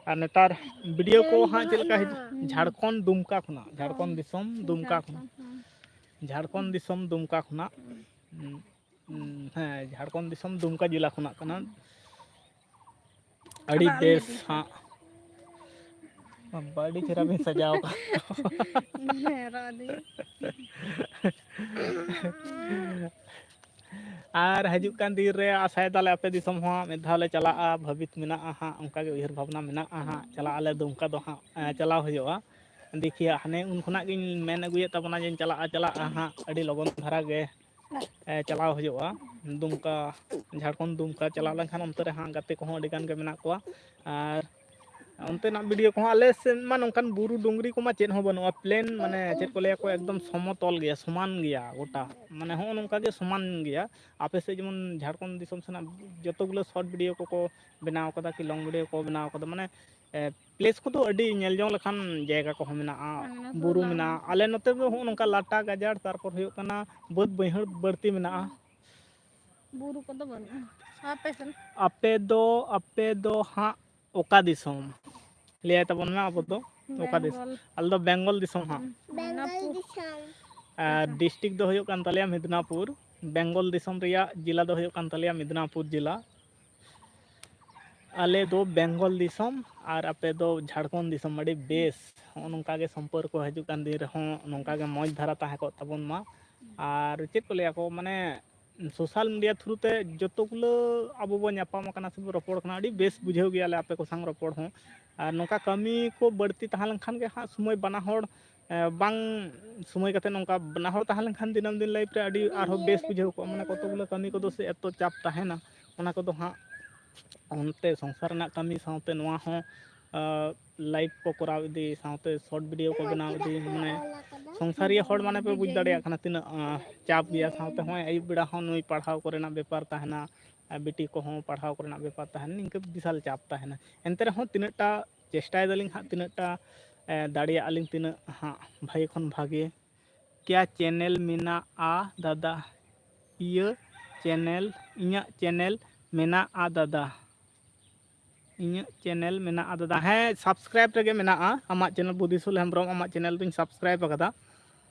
ᱟᱨ ᱱᱮᱛᱟᱨ ᱵᱷᱤᱰᱤᱭᱳ ᱠᱚ ᱦᱟᱸᱜ ᱪᱮᱫ ᱞᱮᱠᱟ ᱦᱤᱡᱩᱜ? ᱡᱷᱟᱲᱠᱷᱚᱸᱰ ᱫᱩᱢᱠᱟ ᱠᱷᱚᱱᱟᱜ, ᱡᱷᱟᱲᱠᱷᱚᱸᱰ ᱫᱤᱥᱚᱢ ᱫᱩᱢᱠᱟ ᱠᱷᱚᱱᱟᱜ, ᱡᱷᱟᱲᱠᱷᱚᱸᱰ ᱫᱤᱥᱚᱢ ᱫᱩᱢᱠᱟ ᱠᱷᱚᱱᱟᱜ᱾ ᱦᱩᱸ, ᱦᱩᱸ, ᱦᱮᱸ, ᱡᱷᱟᱲᱠᱷᱚᱸᱰ ᱫᱤᱥᱚᱢ ᱫᱩᱢᱠᱟ ᱡᱮᱞᱟ ᱠᱷᱚᱱᱟᱜ ᱠᱟᱱᱟ᱾ ᱟᱹᱰᱤ ᱵᱮᱥ ᱦᱟᱸᱜ᱾ ᱵᱟᱵᱟ, ᱟᱹᱰᱤ ᱪᱮᱦᱨᱟ ᱵᱤᱱ ᱥᱟᱡᱟᱣ ᱟᱠᱟᱫ᱾ ᱦᱮᱸ, ᱨᱚᱲ ᱫᱤᱧ᱾ ᱟᱨ ᱦᱤᱡᱩᱜ ᱠᱟᱱ ᱫᱤᱱ ᱨᱮ ᱟᱥᱟᱭ ᱫᱟᱞᱮ ᱟᱯᱮ ᱫᱤᱥᱚᱢ ᱦᱚᱸ ᱢᱤᱫ ᱫᱷᱟᱣ ᱞᱮ ᱪᱟᱞᱟᱜᱼᱟ, ᱵᱷᱟᱹᱵᱤᱛ ᱢᱮᱱᱟᱜᱼᱟ ᱦᱟᱸᱜ, ᱚᱱᱠᱟᱜᱮ ᱩᱭᱦᱟᱹᱨ ᱵᱷᱟᱵᱽᱱᱟ ᱢᱮᱱᱟᱜᱼᱟ ᱦᱟᱸᱜ, ᱪᱟᱞᱟᱜ ᱟᱞᱮ ᱫᱩᱢᱠᱟ ᱫᱚ ᱦᱟᱸᱜ, ᱮᱸ, ᱪᱟᱞᱟᱣ ᱦᱩᱭᱩᱜᱼᱟ᱾ ᱫᱮᱠᱷᱤᱭᱟ, ᱦᱟᱱᱮ ᱩᱱ ᱠᱷᱚᱱᱟᱜ ᱜᱤᱧ ᱢᱮᱱ ᱟᱹᱜᱩᱭᱮᱫ ᱛᱟᱵᱚᱱᱟ ᱡᱮᱧ ᱪᱟᱞᱟᱜᱼᱟ, ᱪᱟᱞᱟᱜᱼᱟ ᱦᱟᱸᱜ, ᱟᱹᱰᱤ ᱞᱚᱜᱚᱱ ᱫᱷᱟᱨᱟ ᱜᱮ, ᱮᱸ, ᱪᱟᱞᱟᱣ ᱦᱩᱭᱩᱜᱼᱟ᱾ ᱫᱩᱢᱠᱟ, ᱡᱷᱟᱲᱠᱷᱚᱸᱰ ᱫᱩᱢᱠᱟ ᱪᱟᱞᱟᱣ ᱞᱮᱱᱠᱷᱟᱱ ᱚᱱᱛᱮ ᱨᱮ ᱦᱟᱸᱜ ᱜᱟᱛᱮ ᱠᱚᱦᱚᱸ ᱟᱹᱰᱤ ᱜᱟᱱ ᱜᱮ ᱢᱮᱱᱟᱜ ᱠᱚᱣᱟ᱾ ᱟᱨ ᱚᱱᱛᱮᱱᱟᱜ ᱵᱷᱤᱰᱤᱭᱳ ᱠᱚᱦᱚᱸ, ᱟᱞᱮ ᱥᱮᱫ ᱢᱟ ᱱᱚᱝᱠᱟᱱ ᱵᱩᱨᱩ ᱰᱩᱝᱨᱤ ᱠᱚᱢᱟ ᱪᱮᱫ ᱦᱚᱸ ᱵᱟᱹᱱᱩᱜᱼᱟ, ᱯᱞᱮᱱ, ᱢᱟᱱᱮ ᱪᱮᱫ ᱠᱚ ᱞᱟᱹᱭᱟ ᱠᱚ, ᱮᱠᱫᱚᱢ ᱥᱚᱢᱚᱛᱚᱞ ᱜᱮᱭᱟ, ᱥᱚᱢᱟᱱ ᱜᱮᱭᱟ ᱜᱚᱴᱟ, ᱢᱟᱱᱮ ᱦᱚᱸᱜᱼᱚ ᱱᱚᱝᱠᱟ ᱜᱮ ᱥᱚᱢᱟᱱ ᱜᱮᱭᱟ᱾ ᱟᱯᱮ ᱥᱮᱫ ᱡᱮᱢᱚᱱ ᱡᱷᱟᱲᱠᱷᱚᱸᱰ ᱫᱤᱥᱚᱢ ᱥᱮᱱᱟᱜ ᱡᱚᱛᱚ ᱜᱩᱞᱟᱹ ᱥᱚᱨᱴ ᱵᱷᱤᱰᱤᱭᱳ ᱠᱚᱠᱚ ᱵᱮᱱᱟᱣ ᱠᱟᱫᱟ ᱠᱤ ᱞᱚᱝ ᱵᱷᱤᱰᱤᱭᱳ ᱠᱚ ᱵᱮᱱᱟᱣ ᱠᱟᱫᱟ, ᱢᱟᱱᱮ, ᱮ, ᱯᱞᱮᱥ ᱠᱚᱫᱚ ᱟᱹᱰᱤ ᱧᱮᱞ ᱡᱚᱝ ᱞᱮᱠᱟᱱ ᱡᱟᱭᱜᱟ ᱠᱚᱦᱚᱸ ᱢᱮᱱᱟᱜᱼᱟ, ᱟᱞᱮ ᱱᱚᱛᱮ ᱵᱩᱨᱩ ᱫᱚ ᱵᱟᱝ᱾ ᱢᱮᱱᱟᱜᱼᱟ᱾ ᱟᱞᱮ ᱱᱚᱛᱮ ᱫᱚ ᱦᱚᱸᱜᱼᱚ ᱱᱚᱝᱠᱟ ᱞᱟᱴᱟ ᱜᱟᱡᱟᱲ, ᱛᱟᱨᱯᱚᱨ ᱦᱩᱭᱩᱜ ᱠᱟᱱᱟ ᱵᱟᱹᱫᱽ ᱵᱟᱹᱭᱦᱟᱹᱲ ᱵᱟᱹᱲᱛᱤ ᱢᱮᱱᱟᱜᱼᱟ᱾ ᱵᱩᱨᱩ ᱠᱚᱫᱚ ᱵᱟᱹᱱᱩᱜᱼᱟ᱾ ᱟᱯᱮ ᱥᱮᱱ? ᱟᱯᱮ ᱫᱚ, ᱟᱯᱮ ᱫᱚ ᱦᱟᱸᱜ ᱚᱠᱟ ᱫᱤᱥᱚᱢ? ᱞᱟᱹᱭᱟᱭ ᱛᱟᱵᱚᱱ ᱢᱮ, ᱟᱵᱚ ᱫᱚ ᱚᱠᱟ ᱫᱤᱥᱚᱢ? ᱵᱮᱝᱜᱚᱞ᱾ ᱟᱞᱮ ᱫᱚ ᱵᱮᱝᱜᱚᱞ ᱫᱤᱥᱚᱢ ᱦᱟᱸᱜ᱾ ᱵᱮᱝᱜᱚᱞ ᱫᱤᱥᱚᱢ᱾ ᱟᱨ ᱰᱤᱥᱴᱨᱤᱠᱴ ᱫᱚ ᱦᱩᱭᱩᱜ ᱠᱟᱱ ᱛᱟᱞᱮᱭᱟ ᱢᱮᱫᱽᱱᱟᱯᱩᱨ᱾ ᱵᱮᱝᱜᱚᱞ ᱫᱤᱥᱚᱢ ᱨᱮᱭᱟᱜ ᱡᱮᱞᱟ ᱫᱚ ᱦᱩᱭᱩᱜ ᱠᱟᱱ ᱛᱟᱞᱮᱭᱟ ᱢᱮᱫᱽᱱᱟᱯᱩᱨ ᱡᱮᱞᱟ᱾ ᱟᱞᱮ ᱫᱚ ᱵᱮᱝᱜᱚᱞ ᱫᱤᱥᱚᱢ ᱟᱨ ᱟᱯᱮ ᱫᱚ ᱡᱷᱟᱲᱠᱷᱚᱸᱰ ᱫᱤᱥᱚᱢ᱾ ᱟᱹᱰᱤ ᱵᱮᱥ᱾ ᱦᱚᱸᱜᱼᱚ ᱱᱚᱝᱠᱟ ᱜᱮ ᱥᱚᱢᱯᱚᱨᱠᱚ ᱦᱤᱡᱩᱜ ᱠᱟᱱ ᱫᱤᱱ ᱨᱮᱦᱚᱸ ᱱᱚᱝᱠᱟ ᱜᱮ ᱢᱚᱡᱽ ᱫᱷᱟᱨᱟ ᱛᱟᱦᱮᱸ ᱠᱚᱜ ᱛᱟᱵᱚᱱ ᱢᱟ᱾ ᱟᱨ ᱪᱮᱫ ᱠᱚ ᱞᱟᱹᱭᱟ ᱠᱚ, ᱢᱟᱱᱮ, ᱥᱳᱥᱟᱞ ᱢᱤᱰᱤᱭᱟ ᱛᱷᱨᱩ ᱛᱮ ᱡᱚᱛᱚ ᱜᱩᱞᱟᱹ ᱟᱵᱚ ᱵᱚᱱ ᱧᱟᱯᱟᱢ ᱟᱠᱟᱱᱟ ᱥᱮ ᱵᱚᱱ ᱨᱚᱯᱚᱲ ᱠᱟᱱᱟ, ᱟᱹᱰᱤ ᱵᱮᱥ ᱵᱩᱡᱷᱟᱹᱣ ᱜᱮᱭᱟᱞᱮ ᱟᱯᱮ ᱠᱚ ᱥᱟᱶ ᱨᱚᱯᱚᱲ ᱦᱚᱸ᱾ ᱟᱨ ᱱᱚᱝᱠᱟ ᱠᱟᱹᱢᱤ ᱠᱚ ᱵᱟᱹᱲᱛᱤ ᱛᱟᱦᱮᱸ ᱞᱮᱱᱠᱷᱟᱱ ᱜᱮ ᱦᱟᱸᱜ ᱥᱚᱢᱚᱭ ᱵᱟᱱᱟ ᱦᱚᱲ, ᱮ, ᱵᱟᱝ ᱥᱚᱢᱚᱭ ᱠᱟᱛᱮ ᱱᱚᱝᱠᱟ ᱵᱟᱱᱟ ᱦᱚᱲ ᱛᱟᱦᱮᱸ ᱞᱮᱱᱠᱷᱟᱱ ᱫᱤᱱᱟᱹᱢ ᱫᱤᱱ ᱞᱟᱭᱤᱯᱷ ᱨᱮ ᱟᱹᱰᱤ ᱟᱨᱦᱚᱸ ᱵᱮᱥ ᱵᱩᱡᱷᱟᱹᱣ ᱠᱚᱜᱼᱟ᱾ ᱢᱟᱱᱮ ᱠᱚᱛᱚ ᱜᱩᱞᱟᱹ ᱠᱟᱹᱢᱤ ᱠᱚᱫᱚ ᱥᱮ ᱮᱛᱚ ᱪᱟᱯ ᱛᱟᱦᱮᱱᱟ, ᱚᱱᱟ ᱠᱚᱫᱚ ᱦᱟᱸᱜ ᱚᱱᱛᱮ ᱥᱚᱝᱥᱟᱨ ᱨᱮᱱᱟᱜ ᱠᱟᱹᱢᱤ ᱥᱟᱶᱛᱮ ᱱᱚᱣᱟ ᱦᱚᱸ, ᱟ, ᱞᱟᱭᱤᱵᱷ ᱠᱚ ᱠᱚᱨᱟᱣ ᱤᱫᱤ, ᱥᱟᱶᱛᱮ ᱥᱚᱨᱴ ᱵᱷᱤᱰᱤᱭᱳ ᱠᱚ ᱵᱮᱱᱟᱣ ᱤᱫᱤ, ᱢᱟᱱᱮ ᱥᱚᱝᱥᱟᱨᱤᱭᱟᱹ ᱦᱚᱲ ᱢᱟᱱᱮ ᱯᱮ ᱵᱩᱡᱽ ᱫᱟᱲᱮᱭᱟᱜ ᱠᱟᱱᱟ ᱛᱤᱱᱟᱹᱜ, ᱟ, ᱪᱟᱯ ᱜᱮᱭᱟ᱾ ᱥᱟᱶᱛᱮ ᱦᱚᱸᱜᱼᱚᱭ ᱟᱹᱭᱩᱵ ᱵᱮᱲᱟ ᱦᱚᱸ ᱱᱩᱭ ᱯᱟᱲᱦᱟᱣ ᱠᱚᱨᱮᱱᱟᱜ ᱵᱮᱯᱟᱨ ᱛᱟᱦᱮᱱᱟ, ᱟᱨ ᱵᱤᱴᱤ ᱠᱚᱦᱚᱸ ᱯᱟᱲᱦᱟᱣ ᱠᱚᱨᱮᱱᱟᱜ ᱵᱮᱯᱟᱨ ᱛᱟᱦᱮᱱᱟ, ᱱᱤᱝᱠᱟᱹ ᱵᱤᱥᱟᱞ ᱪᱟᱯ ᱛᱟᱦᱮᱱᱟ᱾ ᱮᱱᱛᱮ ᱨᱮᱦᱚᱸ ᱛᱤᱱᱟᱹᱜ ᱴᱟ ᱪᱮᱥᱴᱟᱭ ᱫᱟᱞᱤᱧ ᱦᱟᱸᱜ, ᱛᱤᱱᱟᱹᱜ ᱴᱟ, ᱮ, ᱫᱟᱲᱮᱭᱟᱜᱼᱟ ᱞᱤᱧ, ᱛᱤᱱᱟᱹᱜ ᱦᱟᱸᱜ ᱵᱷᱟᱜᱮ ᱠᱷᱚᱱ ᱵᱷᱟᱜᱮ᱾ ᱠᱮᱭᱟ ᱪᱮᱱᱮᱞ ᱢᱮᱱᱟᱜᱼᱟ ᱫᱟᱫᱟ? ᱤᱭᱟᱹ ᱪᱮᱱᱮᱞ, ᱤᱧᱟᱹᱜ ᱪᱮᱱᱮᱞ ᱢᱮᱱᱟᱜᱼᱟ ᱫᱟᱫᱟ? ᱤᱧᱟᱹᱜ ᱪᱮᱱᱮᱞ ᱢᱮᱱᱟᱜᱼᱟ ᱫᱟᱫᱟ? ᱦᱮᱸ, ᱥᱟᱵᱥᱠᱨᱟᱭᱤᱵ ᱨᱮᱜᱮ ᱢᱮᱱᱟᱜᱼᱟ᱾ ᱟᱢᱟᱜ ᱪᱮᱱᱮᱞ, ᱵᱩᱫᱷᱤᱥᱩᱞ ᱦᱮᱢᱵᱨᱚᱢ, ᱟᱢᱟᱜ ᱪᱮᱱᱮᱞ ᱫᱚᱧ ᱥᱟᱵᱥᱠᱨᱟᱭᱤᱵ ᱟᱠᱟᱫᱟ᱾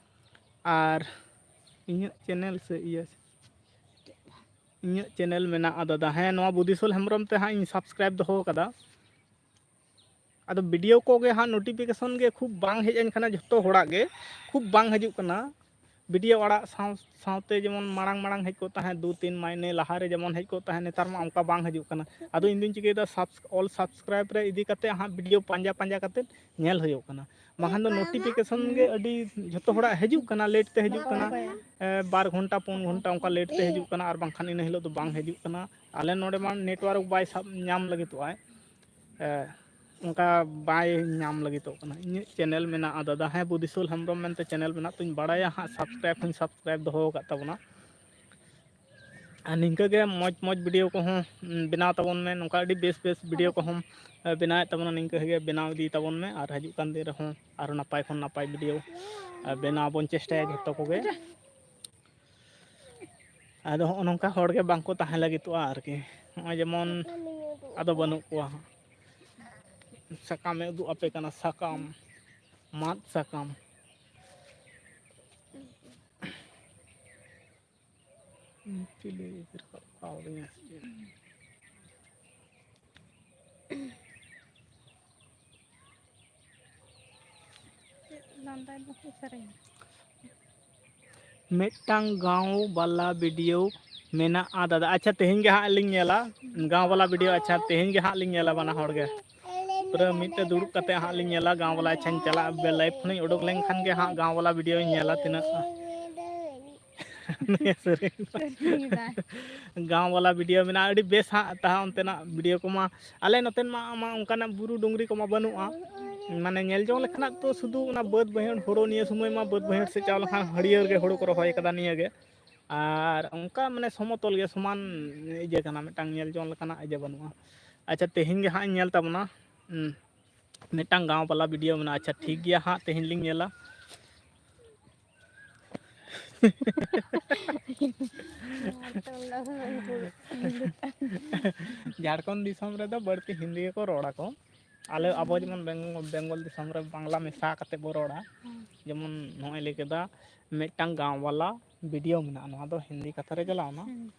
ᱟᱨ ᱤᱧᱟᱹᱜ ᱪᱮᱱᱮᱞ ᱥᱮ ᱤᱭᱟᱹ, ᱤᱧᱟᱹᱜ ᱪᱮᱱᱮᱞ ᱢᱮᱱᱟᱜᱼᱟ ᱫᱟᱫᱟ? ᱦᱮᱸ, ᱱᱚᱣᱟ ᱵᱩᱫᱷᱤᱥᱩᱞ ᱦᱮᱢᱵᱨᱚᱢ ᱛᱮ ᱦᱟᱸᱜ ᱤᱧ ᱥᱟᱵᱥᱠᱨᱟᱭᱤᱵ ᱫᱚᱦᱚ ᱟᱠᱟᱫᱟ᱾ ᱟᱫᱚ ᱵᱷᱤᱰᱤᱭᱳ ᱠᱚᱜᱮ ᱦᱟᱸᱜ ᱱᱳᱴᱤᱯᱷᱤᱠᱮᱥᱚᱱ ᱜᱮ ᱠᱷᱩᱵ ᱵᱟᱝ ᱦᱮᱡ ᱟᱹᱧ ᱠᱟᱱᱟ, ᱡᱷᱚᱛᱚ ᱦᱚᱲᱟᱜ ᱜᱮ ᱠᱷᱩᱵ ᱵᱟᱝ ᱦᱤᱡᱩᱜ ᱠᱟᱱᱟ᱾ ᱵᱷᱤᱰᱤᱭᱳ ᱟᱲᱟᱜ ᱥᱟᱶ ᱥᱟᱶᱛᱮ ᱡᱮᱢᱚᱱ ᱢᱟᱲᱟᱝ ᱢᱟᱲᱟᱝ ᱦᱮᱡ ᱠᱚᱜ ᱛᱟᱦᱮᱸᱫ, ᱫᱩ ᱛᱤᱱ ᱢᱟᱭᱱᱮ ᱞᱟᱦᱟᱨᱮ ᱡᱮᱢᱚᱱ ᱦᱮᱡ ᱠᱚᱜ ᱛᱟᱦᱮᱸᱫ, ᱱᱮᱛᱟᱨ ᱢᱟ ᱚᱱᱠᱟ ᱵᱟᱝ ᱦᱤᱡᱩᱜ ᱠᱟᱱᱟ᱾ ᱟᱫᱚ ᱤᱧ ᱫᱩᱧ ᱪᱤᱠᱟᱹᱭᱮᱫᱟ, ᱥᱟᱵᱥ-, ᱚᱞ ᱥᱟᱵᱥᱠᱨᱟᱭᱤᱵ ᱨᱮ ᱤᱫᱤ ᱠᱟᱛᱮ ᱦᱟᱸᱜ ᱵᱷᱤᱰᱤᱭᱳ ᱯᱟᱸᱡᱟ ᱯᱟᱸᱡᱟ ᱠᱟᱛᱮ ᱧᱮᱞ ᱦᱩᱭᱩᱜ ᱠᱟᱱᱟ᱾ ᱵᱟᱠᱷᱟᱱ ᱫᱚ ᱱᱳᱴᱤᱯᱷᱤᱠᱮᱥᱚᱱ ᱜᱮ ᱟᱹᱰᱤ ᱡᱷᱚᱛᱚ ᱦᱚᱲᱟᱜ ᱦᱤᱡᱩᱜ ᱠᱟᱱᱟ, ᱞᱮᱴ ᱛᱮ ᱦᱤᱡᱩᱜ ᱠᱟᱱᱟ᱾ ᱮ, ᱵᱟᱨ ᱜᱷᱚᱱᱴᱟ, ᱯᱩᱱ ᱜᱷᱚᱱᱴᱟ ᱚᱱᱠᱟ ᱞᱮᱴ ᱛᱮ ᱦᱤᱡᱩᱜ ᱠᱟᱱᱟ, ᱟᱨ ᱵᱟᱝᱠᱷᱟᱱ ᱤᱱᱟᱹ ᱦᱤᱞᱳᱜ ᱫᱚ ᱵᱟᱝ ᱦᱤᱡᱩᱜ ᱠᱟᱱᱟ᱾ ᱟᱞᱮ ᱱᱚᱰᱮ ᱢᱟ ᱱᱮᱴᱣᱟᱨᱠ ᱵᱟᱭ ᱥᱟᱵ ᱧᱟᱢ ᱞᱟᱹᱜᱤᱫᱚᱜᱼᱟᱭ᱾ ᱮ, ᱚᱱᱠᱟ ᱵᱟᱭ ᱧᱟᱢ ᱞᱟᱹᱜᱤᱫᱚᱜ ᱠᱟᱱᱟ᱾ ᱤᱧᱟᱹᱜ ᱪᱮᱱᱮᱞ ᱢᱮᱱᱟᱜᱼᱟ ᱫᱟᱫᱟ, ᱦᱮᱸ, ᱵᱩᱫᱷᱤᱥᱩᱞ ᱦᱮᱢᱵᱨᱚᱢ ᱢᱮᱱᱛᱮ ᱪᱮᱱᱮᱞ ᱢᱮᱱᱟᱜ ᱛᱤᱧ ᱵᱟᱲᱟᱭᱟ ᱦᱟᱸᱜ, ᱥᱟᱵᱥᱠᱨᱟᱭᱤᱵ ᱦᱚᱸᱧ ᱥᱟᱵᱥᱠᱨᱟᱭᱤᱵ ᱫᱚᱦᱚ ᱟᱠᱟᱫ ᱛᱟᱵᱚᱱᱟ᱾ ᱟᱨ ᱱᱤᱝᱠᱟᱹ ᱜᱮ ᱢᱚᱡᱽ ᱢᱚᱡᱽ ᱵᱷᱤᱰᱤᱭᱳ ᱠᱚᱦᱚᱸ, ᱩᱸ, ᱵᱮᱱᱟᱣ ᱛᱟᱵᱚᱱ ᱢᱮ᱾ ᱱᱚᱝᱠᱟ ᱟᱹᱰᱤ ᱵᱮᱥ ᱵᱮᱥ ᱵᱷᱤᱰᱤᱭᱳ ᱠᱚᱦᱚᱸ, ᱮ, ᱵᱮᱱᱟᱣᱮᱫ ᱛᱟᱵᱚᱱᱟ᱾ ᱱᱤᱝᱠᱟᱹ ᱜᱮ ᱵᱮᱱᱟᱣ ᱤᱫᱤ ᱛᱟᱵᱚᱱ ᱢᱮ, ᱟᱨ ᱦᱤᱡᱩᱜ ᱠᱟᱱ ᱫᱤᱱ ᱨᱮᱦᱚᱸ ᱟᱨᱚ ᱱᱟᱯᱟᱭ ᱠᱷᱚᱱ ᱱᱟᱯᱟᱭ ᱵᱷᱤᱰᱤᱭᱳ, ᱮ, ᱵᱮᱱᱟᱣ ᱵᱚᱱ ᱪᱮᱥᱴᱟᱭᱟ ᱡᱷᱚᱛᱚ ᱠᱚᱜᱮ᱾ ᱟᱫᱚ ᱦᱚᱸᱜᱼᱚ ᱱᱚᱝᱠᱟ ᱦᱚᱲ ᱜᱮ ᱵᱟᱝ ᱠᱚ ᱛᱟᱦᱮᱸ ᱞᱟᱹᱜᱤᱫᱚᱜᱼᱟ ᱟᱨᱠᱤ᱾ ᱱᱚᱜᱼᱚᱭ ᱡᱮᱢᱚᱱ ᱟᱫᱚ ᱵᱟᱹᱱᱩᱜ ᱠᱚᱣᱟ᱾ ᱥᱟᱠᱟᱢᱮ ᱩᱫᱩᱜ ᱟᱯᱮ ᱠᱟᱱᱟ, ᱥᱟᱠᱟᱢ, ᱢᱟᱫ ᱥᱟᱠᱟᱢ᱾ ᱪᱤᱞᱤ ᱨᱟᱠᱟᱵ ᱠᱟᱣᱫᱤᱧᱟ ᱥᱮ ᱪᱮᱫ? ᱞᱟᱸᱫᱟᱭ ᱵᱟᱠᱚ ᱥᱮᱨᱮᱧᱟ᱾ ᱢᱤᱫᱴᱟᱝ ᱜᱟᱶ ᱵᱟᱞᱟ ᱵᱷᱤᱰᱤᱭᱳ ᱢᱮᱱᱟᱜᱼᱟ ᱫᱟᱫᱟ᱾ ᱟᱪᱪᱷᱟ, ᱛᱮᱦᱮᱧ ᱜᱮ ᱦᱟᱸᱜ ᱞᱤᱧ ᱧᱮᱞᱟ ᱜᱟᱶ ᱵᱟᱞᱟ ᱵᱷᱤᱰᱤᱭᱳ᱾ ᱟᱪᱪᱷᱟ, ᱛᱮᱦᱮᱧ ᱜᱮ ᱦᱟᱸᱜ ᱞᱤᱧ ᱧᱮᱞᱟ ᱵᱟᱱᱟ ᱦᱚᱲ ᱜᱮ᱾ ᱯᱩᱨᱟᱹ ᱢᱤᱫ ᱛᱮ ᱫᱩᱲᱩᱵ ᱠᱟᱛᱮ ᱦᱟᱸᱜ ᱞᱤᱧ ᱧᱮᱞᱟ ᱜᱟᱶ ᱵᱟᱞᱟ᱾ ᱟᱪᱪᱷᱟᱧ ᱪᱟᱞᱟᱜᱼᱟ, ᱞᱟᱭᱤᱵᱷ ᱠᱷᱚᱱᱤᱧ ᱩᱰᱩᱠ ᱞᱮᱱᱠᱷᱟᱱ ᱜᱮ ᱦᱟᱸᱜ ᱜᱟᱶ ᱵᱟᱞᱟ ᱵᱷᱤᱰᱤᱭᱳᱧ ᱧᱮᱞᱟ ᱛᱤᱱᱟᱹᱜ᱾ ᱱᱤᱭᱟᱹ ᱥᱮᱨᱮᱧ᱾ ᱥᱮᱨᱮᱧ ᱮᱫᱟᱭ᱾ ᱜᱟᱶ ᱵᱟᱞᱟ ᱵᱷᱤᱰᱤᱭᱳ ᱢᱮᱱᱟᱜᱼᱟ, ᱟᱹᱰᱤ ᱵᱮᱥ ᱦᱟᱸᱜ ᱛᱟᱦᱮᱸ ᱚᱱᱛᱮᱱᱟᱜ ᱵᱷᱤᱰᱤᱭᱳ ᱠᱚᱢᱟ᱾ ᱟᱞᱮ ᱱᱚᱛᱮᱱ ᱢᱟ, ᱢᱟ ᱚᱱᱠᱟᱱᱟᱜ ᱵᱩᱨᱩ ᱰᱩᱝᱨᱤ ᱠᱚᱢᱟ ᱵᱟᱹᱱᱩᱜᱼᱟ᱾ ᱢᱟᱱᱮ ᱧᱮᱞ ᱡᱚᱝ ᱞᱮᱠᱟᱱᱟᱜ ᱛᱚ ᱥᱩᱫᱷᱩ ᱚᱱᱟ ᱵᱟᱹᱫᱽ ᱵᱟᱹᱭᱦᱟᱹᱲ, ᱦᱳᱲᱳ ᱱᱤᱭᱟᱹ ᱥᱚᱢᱚᱭ ᱢᱟ ᱵᱟᱹᱫᱽ ᱵᱟᱹᱭᱦᱟᱹᱲ ᱥᱮᱫ ᱪᱟᱣ ᱞᱮᱠᱷᱟᱱ ᱦᱟᱹᱨᱭᱟᱹᱲ ᱜᱮ ᱦᱳᱲᱳ ᱠᱚ ᱨᱚᱦᱚᱭ ᱠᱟᱫᱟ ᱱᱤᱭᱟᱹ ᱜᱮ᱾ ᱟᱨ ᱚᱱᱠᱟ ᱢᱟᱱᱮ ᱥᱚᱢᱚᱛᱚᱞ ᱜᱮ, ᱥᱚᱢᱟᱱ ᱤᱭᱟᱹ ᱠᱟᱱᱟ, ᱢᱤᱫᱴᱟᱝ ᱧᱮᱞ ᱡᱚᱝ ᱞᱮᱠᱟᱱᱟᱜ ᱤᱭᱟᱹ ᱵᱟᱹᱱᱩᱜᱼᱟ᱾ ᱟᱪᱪᱷᱟ, ᱛᱮᱦᱮᱧ ᱜᱮ ᱦᱟᱸᱜ ᱤᱧ ᱧᱮᱞ ᱛᱟᱵᱚᱱᱟ᱾ ᱦᱩᱸ᱾ ᱢᱤᱫᱴᱟᱝ ᱜᱟᱶ ᱵᱟᱞᱟ ᱵᱷᱤᱰᱤᱭᱳ ᱢᱮᱱᱟᱜᱼᱟ᱾ ᱟᱪᱪᱷᱟ, ᱴᱷᱤᱠ ᱜᱮᱭᱟ, ᱦᱟᱸᱜ ᱛᱮᱦᱮᱧ ᱞᱤᱧ ᱧᱮᱞᱟ᱾ ᱡᱷᱟᱲᱠᱷᱚᱸᱰ ᱫᱤᱥᱚᱢ ᱨᱮᱫᱚ ᱵᱟᱹᱲᱛᱤ ᱦᱤᱱᱫᱤ ᱜᱮᱠᱚ ᱨᱚᱲ ᱟᱠᱚ᱾ ᱟᱞᱮ, ᱟᱵᱚ ᱡᱮᱢᱚᱱ ᱵᱮᱝ-, ᱵᱮᱝᱜᱚᱞ ᱫᱤᱥᱚᱢ ᱨᱮ ᱵᱟᱝᱞᱟ ᱢᱮᱥᱟ ᱠᱟᱛᱮ ᱵᱚ ᱨᱚᱲᱟ᱾ ᱦᱩᱸ᱾ ᱡᱮᱢᱚᱱ ᱱᱚᱜᱼᱚᱭ ᱞᱟᱹᱭ ᱠᱮᱫᱟ, ᱢᱤᱫᱴᱟᱝ ᱜᱟᱶ ᱵᱟᱞᱟ ᱵᱷᱤᱰᱤᱭᱳ ᱢᱮᱱᱟᱜᱼᱟ, ᱱᱚᱣᱟ ᱫᱚ ᱦᱤᱱᱫᱤ ᱠᱟᱛᱷᱟ ᱨᱮ ᱪᱟᱞᱟᱣᱱᱟ᱾ ᱦᱩᱸ᱾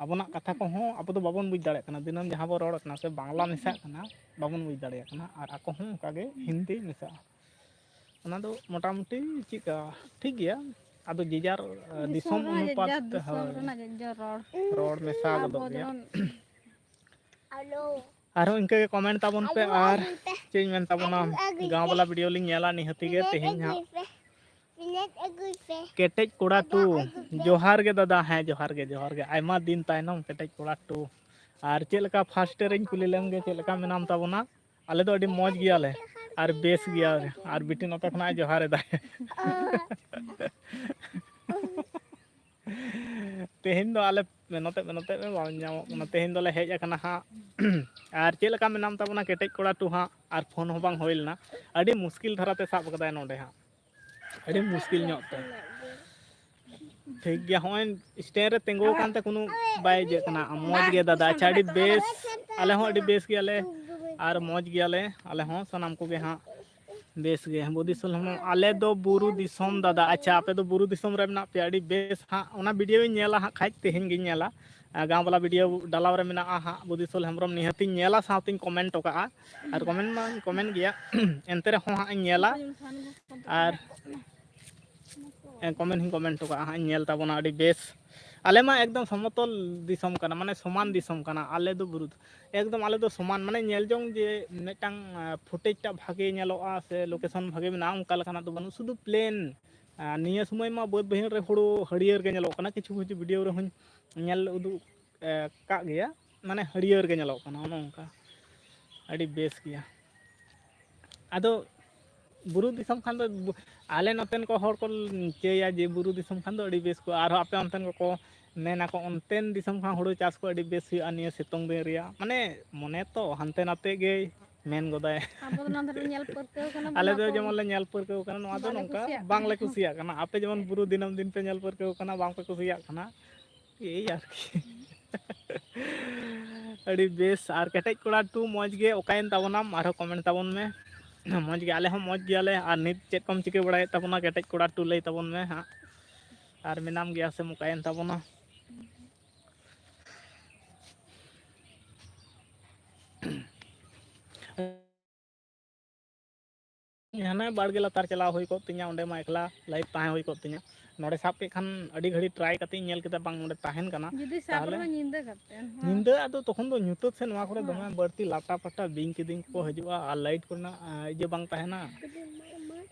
ᱟᱵᱚᱱᱟᱜ ᱠᱟᱛᱷᱟ ᱠᱚᱦᱚᱸ ᱟᱵᱚ ᱫᱚ ᱵᱟᱵᱚᱱ ᱵᱩᱡᱽ ᱫᱟᱲᱮᱭᱟᱜ ᱠᱟᱱᱟ, ᱫᱤᱱᱟᱹᱢ ᱡᱟᱦᱟᱸ ᱵᱚ ᱨᱚᱲ ᱠᱟᱱᱟ ᱥᱮ ᱵᱟᱝᱞᱟ ᱢᱮᱥᱟᱜ ᱠᱟᱱᱟ, ᱵᱟᱵᱚᱱ ᱵᱩᱡᱽ ᱫᱟᱲᱮᱭᱟᱜ ᱠᱟᱱᱟ᱾ ᱟᱨ ᱟᱠᱚ ᱦᱚᱸ ᱚᱱᱠᱟ ᱜᱮ ᱦᱤᱱᱫᱤ ᱢᱮᱥᱟᱜᱼᱟ᱾ ᱚᱱᱟ ᱫᱚ ᱢᱚᱴᱟᱢᱩᱴᱤ ᱪᱮᱫᱠᱟ ᱴᱷᱤᱠ ᱜᱮᱭᱟ, ᱟᱫᱚ ᱡᱮ ᱡᱟᱨ, ᱟᱸ, ᱫᱤᱥᱚᱢ ᱫᱤᱥᱚᱢ ᱨᱮᱱᱟᱜ ᱚᱱᱩᱯᱟᱛ ᱡᱮ ᱡᱟᱨ ᱛᱮ, ᱫᱤᱥᱚᱢ ᱦᱳᱭ, ᱨᱮᱱᱟᱜ ᱡᱮ ᱡᱟᱨ ᱨᱚᱲ᱾ ᱨᱚᱲ ᱢᱮᱥᱟ ᱟᱵᱚ ᱜᱚᱫᱚᱜ ᱜᱮᱭᱟ᱾ ᱡᱮᱢᱚᱱ ᱟᱨᱦᱚᱸ ᱤᱱᱠᱟᱹ ᱜᱮ ᱠᱚᱢᱮᱱᱴ ᱛᱟᱵᱚᱱ ᱯᱮ᱾ ᱟᱨ ᱪᱮᱫ ᱤᱧ ᱢᱮᱱ ᱛᱟᱵᱚᱱᱟ, ᱜᱟᱶ ᱵᱟᱞᱟ ᱵᱷᱤᱰᱤᱭᱳ ᱞᱤᱧ ᱧᱮᱞᱟ ᱱᱤᱦᱟᱹᱛᱤ ᱜᱮ ᱛᱮᱦᱮᱧ ᱦᱟᱸᱜ᱾ ᱠᱮᱴᱮᱡ ᱠᱚᱲᱟ ᱴᱩ, ᱡᱚᱦᱟᱨ ᱜᱮ ᱫᱟᱫᱟ᱾ ᱦᱮᱸ, ᱡᱚᱦᱟᱨ ᱜᱮ, ᱡᱚᱦᱟᱨ ᱜᱮ, ᱟᱭᱢᱟ ᱫᱤᱱ ᱛᱟᱭᱱᱚᱢ ᱠᱮᱴᱮᱡ ᱠᱚᱲᱟ ᱴᱩ᱾ ᱟᱨ ᱪᱮᱫ ᱞᱮᱠᱟ, ᱯᱷᱟᱥᱴ ᱨᱮᱧ ᱠᱩᱞᱤ ᱞᱮᱢ ᱜᱮ, ᱪᱮᱫ ᱞᱮᱠᱟ ᱢᱮᱱᱟᱢ ᱛᱟᱵᱚᱱᱟ? ᱟᱞᱮ ᱫᱚ ᱟᱹᱰᱤ ᱢᱚᱡᱽ ᱜᱮᱭᱟᱞᱮ ᱟᱨ ᱵᱮᱥ ᱜᱮᱭᱟᱞᱮ᱾ ᱟᱨ ᱵᱤᱴᱤ ᱱᱚᱛᱮ ᱠᱷᱚᱱᱟᱜ ᱮ ᱡᱚᱦᱟᱨ ᱮᱫᱟᱭ᱾ ᱛᱮᱦᱮᱧ ᱫᱚ ᱟᱞᱮ ᱱᱚᱛᱮ ᱯᱮ, ᱱᱚᱛᱮ ᱯᱮ, ᱵᱟᱝ ᱧᱟᱢᱚᱜ ᱠᱟᱱᱟ᱾ ᱛᱮᱦᱮᱧ ᱫᱚᱞᱮ ᱦᱮᱡ ᱟᱠᱟᱱᱟ ᱦᱟᱸᱜ᱾ ᱟᱨ ᱪᱮᱫ ᱞᱮᱠᱟ ᱢᱮᱱᱟᱢ ᱛᱟᱵᱚᱱᱟ ᱠᱮᱴᱮᱡ ᱠᱚᱲᱟ ᱴᱩ ᱦᱟᱸᱜ? ᱟᱨ ᱯᱷᱳᱱ ᱦᱚᱸ ᱵᱟᱝ ᱦᱩᱭ ᱞᱮᱱᱟ, ᱟᱹᱰᱤ ᱢᱩᱥᱠᱤᱞ ᱫᱷᱟᱨᱟᱛᱮ ᱥᱟᱵ ᱠᱟᱫᱟᱭ ᱱᱚᱰᱮ ᱦᱟᱸᱜ, ᱟᱹᱰᱤ ᱢᱩᱥᱠᱤᱞ ᱧᱚᱜ ᱛᱮ᱾ ᱴᱷᱤᱠ ᱜᱮᱭᱟ, ᱦᱚᱸᱜᱼᱚᱭ ᱥᱴᱮᱱ ᱨᱮ ᱛᱤᱸᱜᱩ ᱟᱠᱟᱱ ᱛᱮ ᱠᱳᱱᱳ ᱵᱟᱭ ᱤᱭᱟᱹᱜ ᱠᱟᱱᱟ᱾ ᱢᱚᱡᱽ ᱜᱮ ᱫᱟᱫᱟ, ᱟᱪᱪᱷᱟ, ᱟᱹᱰᱤ ᱵᱮᱥ, ᱟᱞᱮ ᱦᱚᱸ ᱟᱹᱰᱤ ᱵᱮᱥ ᱜᱮᱭᱟᱞᱮ᱾ ᱟᱨ ᱢᱚᱡᱽ ᱜᱮᱭᱟᱞᱮ ᱟᱞᱮ ᱦᱚᱸ ᱥᱟᱱᱟᱢ ᱠᱚᱜᱮ ᱦᱟᱸᱜ᱾ ᱵᱮᱥ ᱜᱮ᱾ ᱵᱩᱫᱤ ᱥᱳᱞ ᱦᱮᱢᱵᱨᱚᱢ, ᱟᱞᱮ ᱫᱚ ᱵᱩᱨᱩ ᱫᱤᱥᱚᱢ ᱫᱟᱫᱟ᱾ ᱟᱪᱪᱷᱟ, ᱟᱯᱮ ᱫᱚ ᱵᱩᱨᱩ ᱫᱤᱥᱚᱢ ᱨᱮ ᱢᱮᱱᱟᱜ ᱯᱮᱭᱟ, ᱟᱹᱰᱤ ᱵᱮᱥ ᱦᱟᱸᱜ᱾ ᱚᱱᱟ ᱵᱷᱤᱰᱤᱭᱳᱧ ᱧᱮᱞᱟ ᱦᱟᱸᱜ ᱠᱷᱟᱡ, ᱛᱮᱦᱮᱧ ᱜᱤᱧ ᱧᱮᱞᱟ᱾ ᱟᱨ ᱜᱟᱶ ᱵᱟᱞᱟ ᱵᱷᱤᱰᱤᱭᱳ ᱰᱟᱞᱟᱣ ᱨᱮ ᱢᱮᱱᱟᱜᱼᱟ ᱦᱟᱸᱜ, ᱵᱩᱫᱤ ᱥᱳᱞ ᱦᱮᱢᱵᱨᱚᱢ ᱱᱤᱦᱟᱹᱛᱤᱧ ᱧᱮᱞᱟ, ᱥᱟᱶᱛᱮᱧ ᱠᱚᱢᱮᱱᱴ ᱦᱚᱴᱚ ᱠᱟᱜᱼᱟ᱾ ᱟᱨ ᱠᱚᱢᱮᱱᱴ ᱢᱟᱧ ᱠᱚᱢᱮᱱᱴ ᱜᱮᱭᱟ, ᱮᱱᱛᱮ ᱨᱮᱦᱚᱸ ᱦᱟᱸᱜ ᱤᱧ ᱧᱮᱞᱟ᱾ ᱟᱨ ᱠᱚᱢᱮᱱᱴ ᱦᱚᱸᱧ ᱠᱚᱢᱮᱱᱴ ᱦᱚᱴᱚ ᱠᱟᱜᱼᱟ ᱦᱟᱸᱜ, ᱤᱧ ᱧᱮᱞ ᱛᱟᱵᱚᱱᱟ᱾ ᱟᱹᱰᱤ ᱵᱮᱥ᱾ ᱟᱞᱮ ᱢᱟ ᱮᱠᱫᱚᱢ ᱥᱚᱢᱚᱛᱚᱞ ᱫᱤᱥᱚᱢ ᱠᱟᱱᱟ, ᱢᱟᱱᱮ ᱥᱚᱢᱟᱱ ᱫᱤᱥᱚᱢ ᱠᱟᱱᱟ᱾ ᱟᱞᱮ ᱫᱚ ᱵᱩᱨᱩ, ᱮᱠᱫᱚᱢ ᱟᱞᱮ ᱫᱚ ᱥᱚᱢᱟᱱ, ᱢᱟᱱᱮ ᱧᱮᱞ ᱡᱚᱝ ᱡᱮ ᱢᱤᱫᱴᱟᱝ, ᱟᱸ, ᱯᱷᱩᱴᱮᱡᱽ ᱴᱟᱜ ᱵᱷᱟᱜᱮ ᱧᱮᱞᱚᱜᱼᱟ ᱥᱮ ᱞᱳᱠᱮᱥᱚᱱ ᱵᱷᱟᱜᱮ ᱢᱮᱱᱟᱜᱼᱟ, ᱚᱱᱠᱟ ᱞᱮᱠᱟᱱᱟᱜ ᱫᱚ ᱵᱟᱹᱱᱩᱜ, ᱥᱩᱫᱷᱩ ᱯᱞᱮᱱ᱾ ᱟᱨ ᱱᱤᱭᱟᱹ ᱥᱚᱢᱚᱭ ᱢᱟ ᱵᱟᱹᱫᱽ ᱵᱟᱹᱭᱦᱟᱹᱲ ᱨᱮ ᱦᱩᱲᱩ ᱦᱟᱹᱨᱭᱟᱹᱲ ᱜᱮ ᱧᱮᱞᱚᱜ ᱠᱟᱱᱟ, ᱠᱤᱪᱷᱩ ᱠᱤᱪᱷᱩ ᱵᱷᱤᱰᱤᱭᱳ ᱨᱮᱦᱚᱸᱧ ᱧᱮᱞ ᱩᱫᱩᱜ, ᱮ, ᱠᱟᱜ ᱜᱮᱭᱟ, ᱢᱟᱱᱮ ᱦᱟᱹᱨᱭᱟᱹᱲ ᱜᱮ ᱧᱮᱞᱚᱜ ᱠᱟᱱᱟ, ᱚᱱᱮ ᱚᱱᱠᱟ᱾ ᱟᱹᱰᱤ ᱵᱮᱥ ᱜᱮᱭᱟ᱾ ᱟᱫᱚ ᱵᱩᱨᱩ ᱫᱤᱥᱚᱢ ᱠᱷᱟᱱ ᱫᱚ ᱵᱩ-, ᱟᱞᱮ ᱱᱚᱛᱮᱱ ᱠᱚ ᱦᱚᱲ ᱠᱚ ᱪᱟᱹᱭᱟ ᱡᱮ ᱵᱩᱨᱩ ᱫᱤᱥᱚᱢ ᱠᱷᱟᱱ ᱫᱚ ᱟᱹᱰᱤ ᱵᱮᱥ ᱠᱚᱜᱼᱟ, ᱟᱨᱦᱚᱸ ᱟᱯᱮ ᱚᱱᱛᱮᱱ ᱠᱚᱠᱚ ᱢᱮᱱᱟᱠᱚ ᱚᱱᱛᱮᱱ ᱫᱤᱥᱚᱢ ᱠᱷᱚᱱ ᱦᱩᱲᱩ ᱪᱟᱥ ᱠᱚ ᱟᱹᱰᱤ ᱵᱮᱥ ᱦᱩᱭᱩᱜᱼᱟ ᱱᱤᱭᱟᱹ ᱥᱤᱛᱩᱝ ᱫᱤᱱ ᱨᱮᱭᱟᱜ, ᱢᱟᱱᱮ ᱢᱚᱱᱮ ᱛᱚ ᱦᱟᱱᱛᱮ ᱱᱟᱛᱮ ᱜᱮᱭ ᱢᱮᱱ ᱜᱚᱫᱟᱭ᱾ ᱟᱵᱚ ᱫᱚ ᱱᱚᱣᱟ ᱫᱚ ᱧᱮᱞ ᱯᱟᱹᱨᱠᱟᱹᱣ ᱠᱟᱱᱟ ᱵᱚᱱ, ᱟᱞᱮ ᱫᱚ ᱟᱵᱚ ᱡᱮᱢᱚᱱ ᱞᱮ ᱧᱮᱞ ᱯᱟᱹᱨᱠᱟᱹᱣ ᱠᱟᱱᱟ, ᱱᱚᱣᱟ ᱫᱚ ᱵᱟᱞᱮ ᱱᱚᱝᱠᱟ ᱠᱩᱥᱤᱭᱟᱜ ᱵᱟᱝᱞᱮ ᱠᱟᱱᱟ᱾ ᱠᱩᱥᱤᱭᱟᱜ ᱠᱟᱱᱟ᱾ ᱟᱯᱮ ᱡᱮᱢᱚᱱ ᱵᱩᱨᱩ ᱫᱤᱱᱟᱹᱢ ᱫᱤᱱ ᱯᱮ ᱧᱮᱞ ᱯᱟᱹᱨᱠᱟᱹᱣ ᱠᱟᱱᱟ, ᱵᱟᱝ ᱯᱮ ᱠᱩᱥᱤᱭᱟᱜ ᱠᱟᱱᱟ, ᱮᱭ ᱟᱨᱠᱤ᱾ ᱟᱹᱰᱤ ᱵᱮᱥ᱾ ᱟᱨ ᱠᱮᱴᱮᱡ ᱠᱚᱲᱟ ᱴᱩ ᱢᱚᱡᱽ ᱜᱮ, ᱚᱠᱟᱭᱮᱱ ᱛᱟᱵᱚᱱᱟᱢ? ᱟᱨᱦᱚᱸ ᱠᱚᱢᱮᱱᱴ ᱛᱟᱵᱚᱱ ᱢᱮ᱾ ᱢᱚᱡᱽ ᱜᱮ, ᱟᱞᱮ ᱦᱚᱸ ᱢᱚᱡᱽ ᱜᱮᱭᱟᱞᱮ᱾ ᱟᱨ ᱱᱤᱛ ᱪᱮᱫ ᱠᱚᱢ ᱪᱤᱠᱟᱹ ᱵᱟᱲᱟᱭᱮᱫ ᱛᱟᱵᱚᱱᱟ? ᱠᱮᱴᱮᱡ ᱠᱚᱲᱟ ᱴᱩ ᱞᱟᱹᱭ ᱛᱟᱵᱚᱱ ᱢᱮ ᱦᱟᱸᱜ᱾ ᱟᱨ ᱢᱮᱱᱟᱢ ᱜᱮᱭᱟ ᱥᱮᱢ ᱚᱠᱟᱭᱮᱱ ᱛᱟᱵᱚᱱᱟ? ᱦᱟᱱᱮ ᱵᱟᱲᱜᱮ ᱞᱟᱛᱟᱨ ᱪᱟᱞᱟᱣ ᱦᱩᱭ ᱠᱚᱜ ᱛᱤᱧᱟ, ᱚᱸᱰᱮ ᱢᱟ ᱮᱠᱞᱟ ᱞᱟᱭᱤᱵᱷ ᱛᱟᱦᱮᱸ ᱦᱩᱭ ᱠᱚᱜ ᱛᱤᱧᱟ᱾ ᱱᱚᱰᱮ ᱥᱟᱵ ᱠᱮᱫ ᱠᱷᱟᱱ ᱟᱹᱰᱤ ᱜᱷᱟᱹᱲᱤ ᱴᱨᱟᱭ ᱠᱟᱛᱮ ᱤᱧ ᱧᱮᱞ ᱠᱮᱫᱟ, ᱵᱟᱝ ᱱᱚᱰᱮ ᱛᱟᱦᱮᱱ ᱠᱟᱱᱟ᱾ ᱡᱩᱫᱤ ᱥᱟᱵ ᱛᱟᱦᱚᱞᱮ ᱨᱮᱦᱚᱸ ᱧᱤᱫᱟᱹ ᱠᱟᱛᱮ, ᱦᱮᱸ᱾ ᱧᱤᱫᱟᱹ ᱟᱫᱚ ᱛᱚᱠᱷᱚᱱ ᱫᱚ ᱧᱩᱛᱟᱹᱛ ᱥᱮ ᱱᱚᱣᱟ ᱠᱚᱨᱮ ᱦᱮᱸ᱾ ᱫᱚᱢᱮ ᱵᱟᱹᱲᱛᱤ ᱞᱟᱴᱟ ᱯᱟᱴᱟ ᱵᱤᱧ ᱠᱤᱫᱤᱧ ᱠᱚᱠᱚ ᱦᱤᱡᱩᱜᱼᱟ, ᱟᱨ ᱞᱟᱭᱤᱴ ᱠᱚᱨᱮᱱᱟᱜ, ᱟᱸ, ᱤᱭᱟᱹ ᱵᱟᱝ ᱛᱟᱦᱮᱱᱟ᱾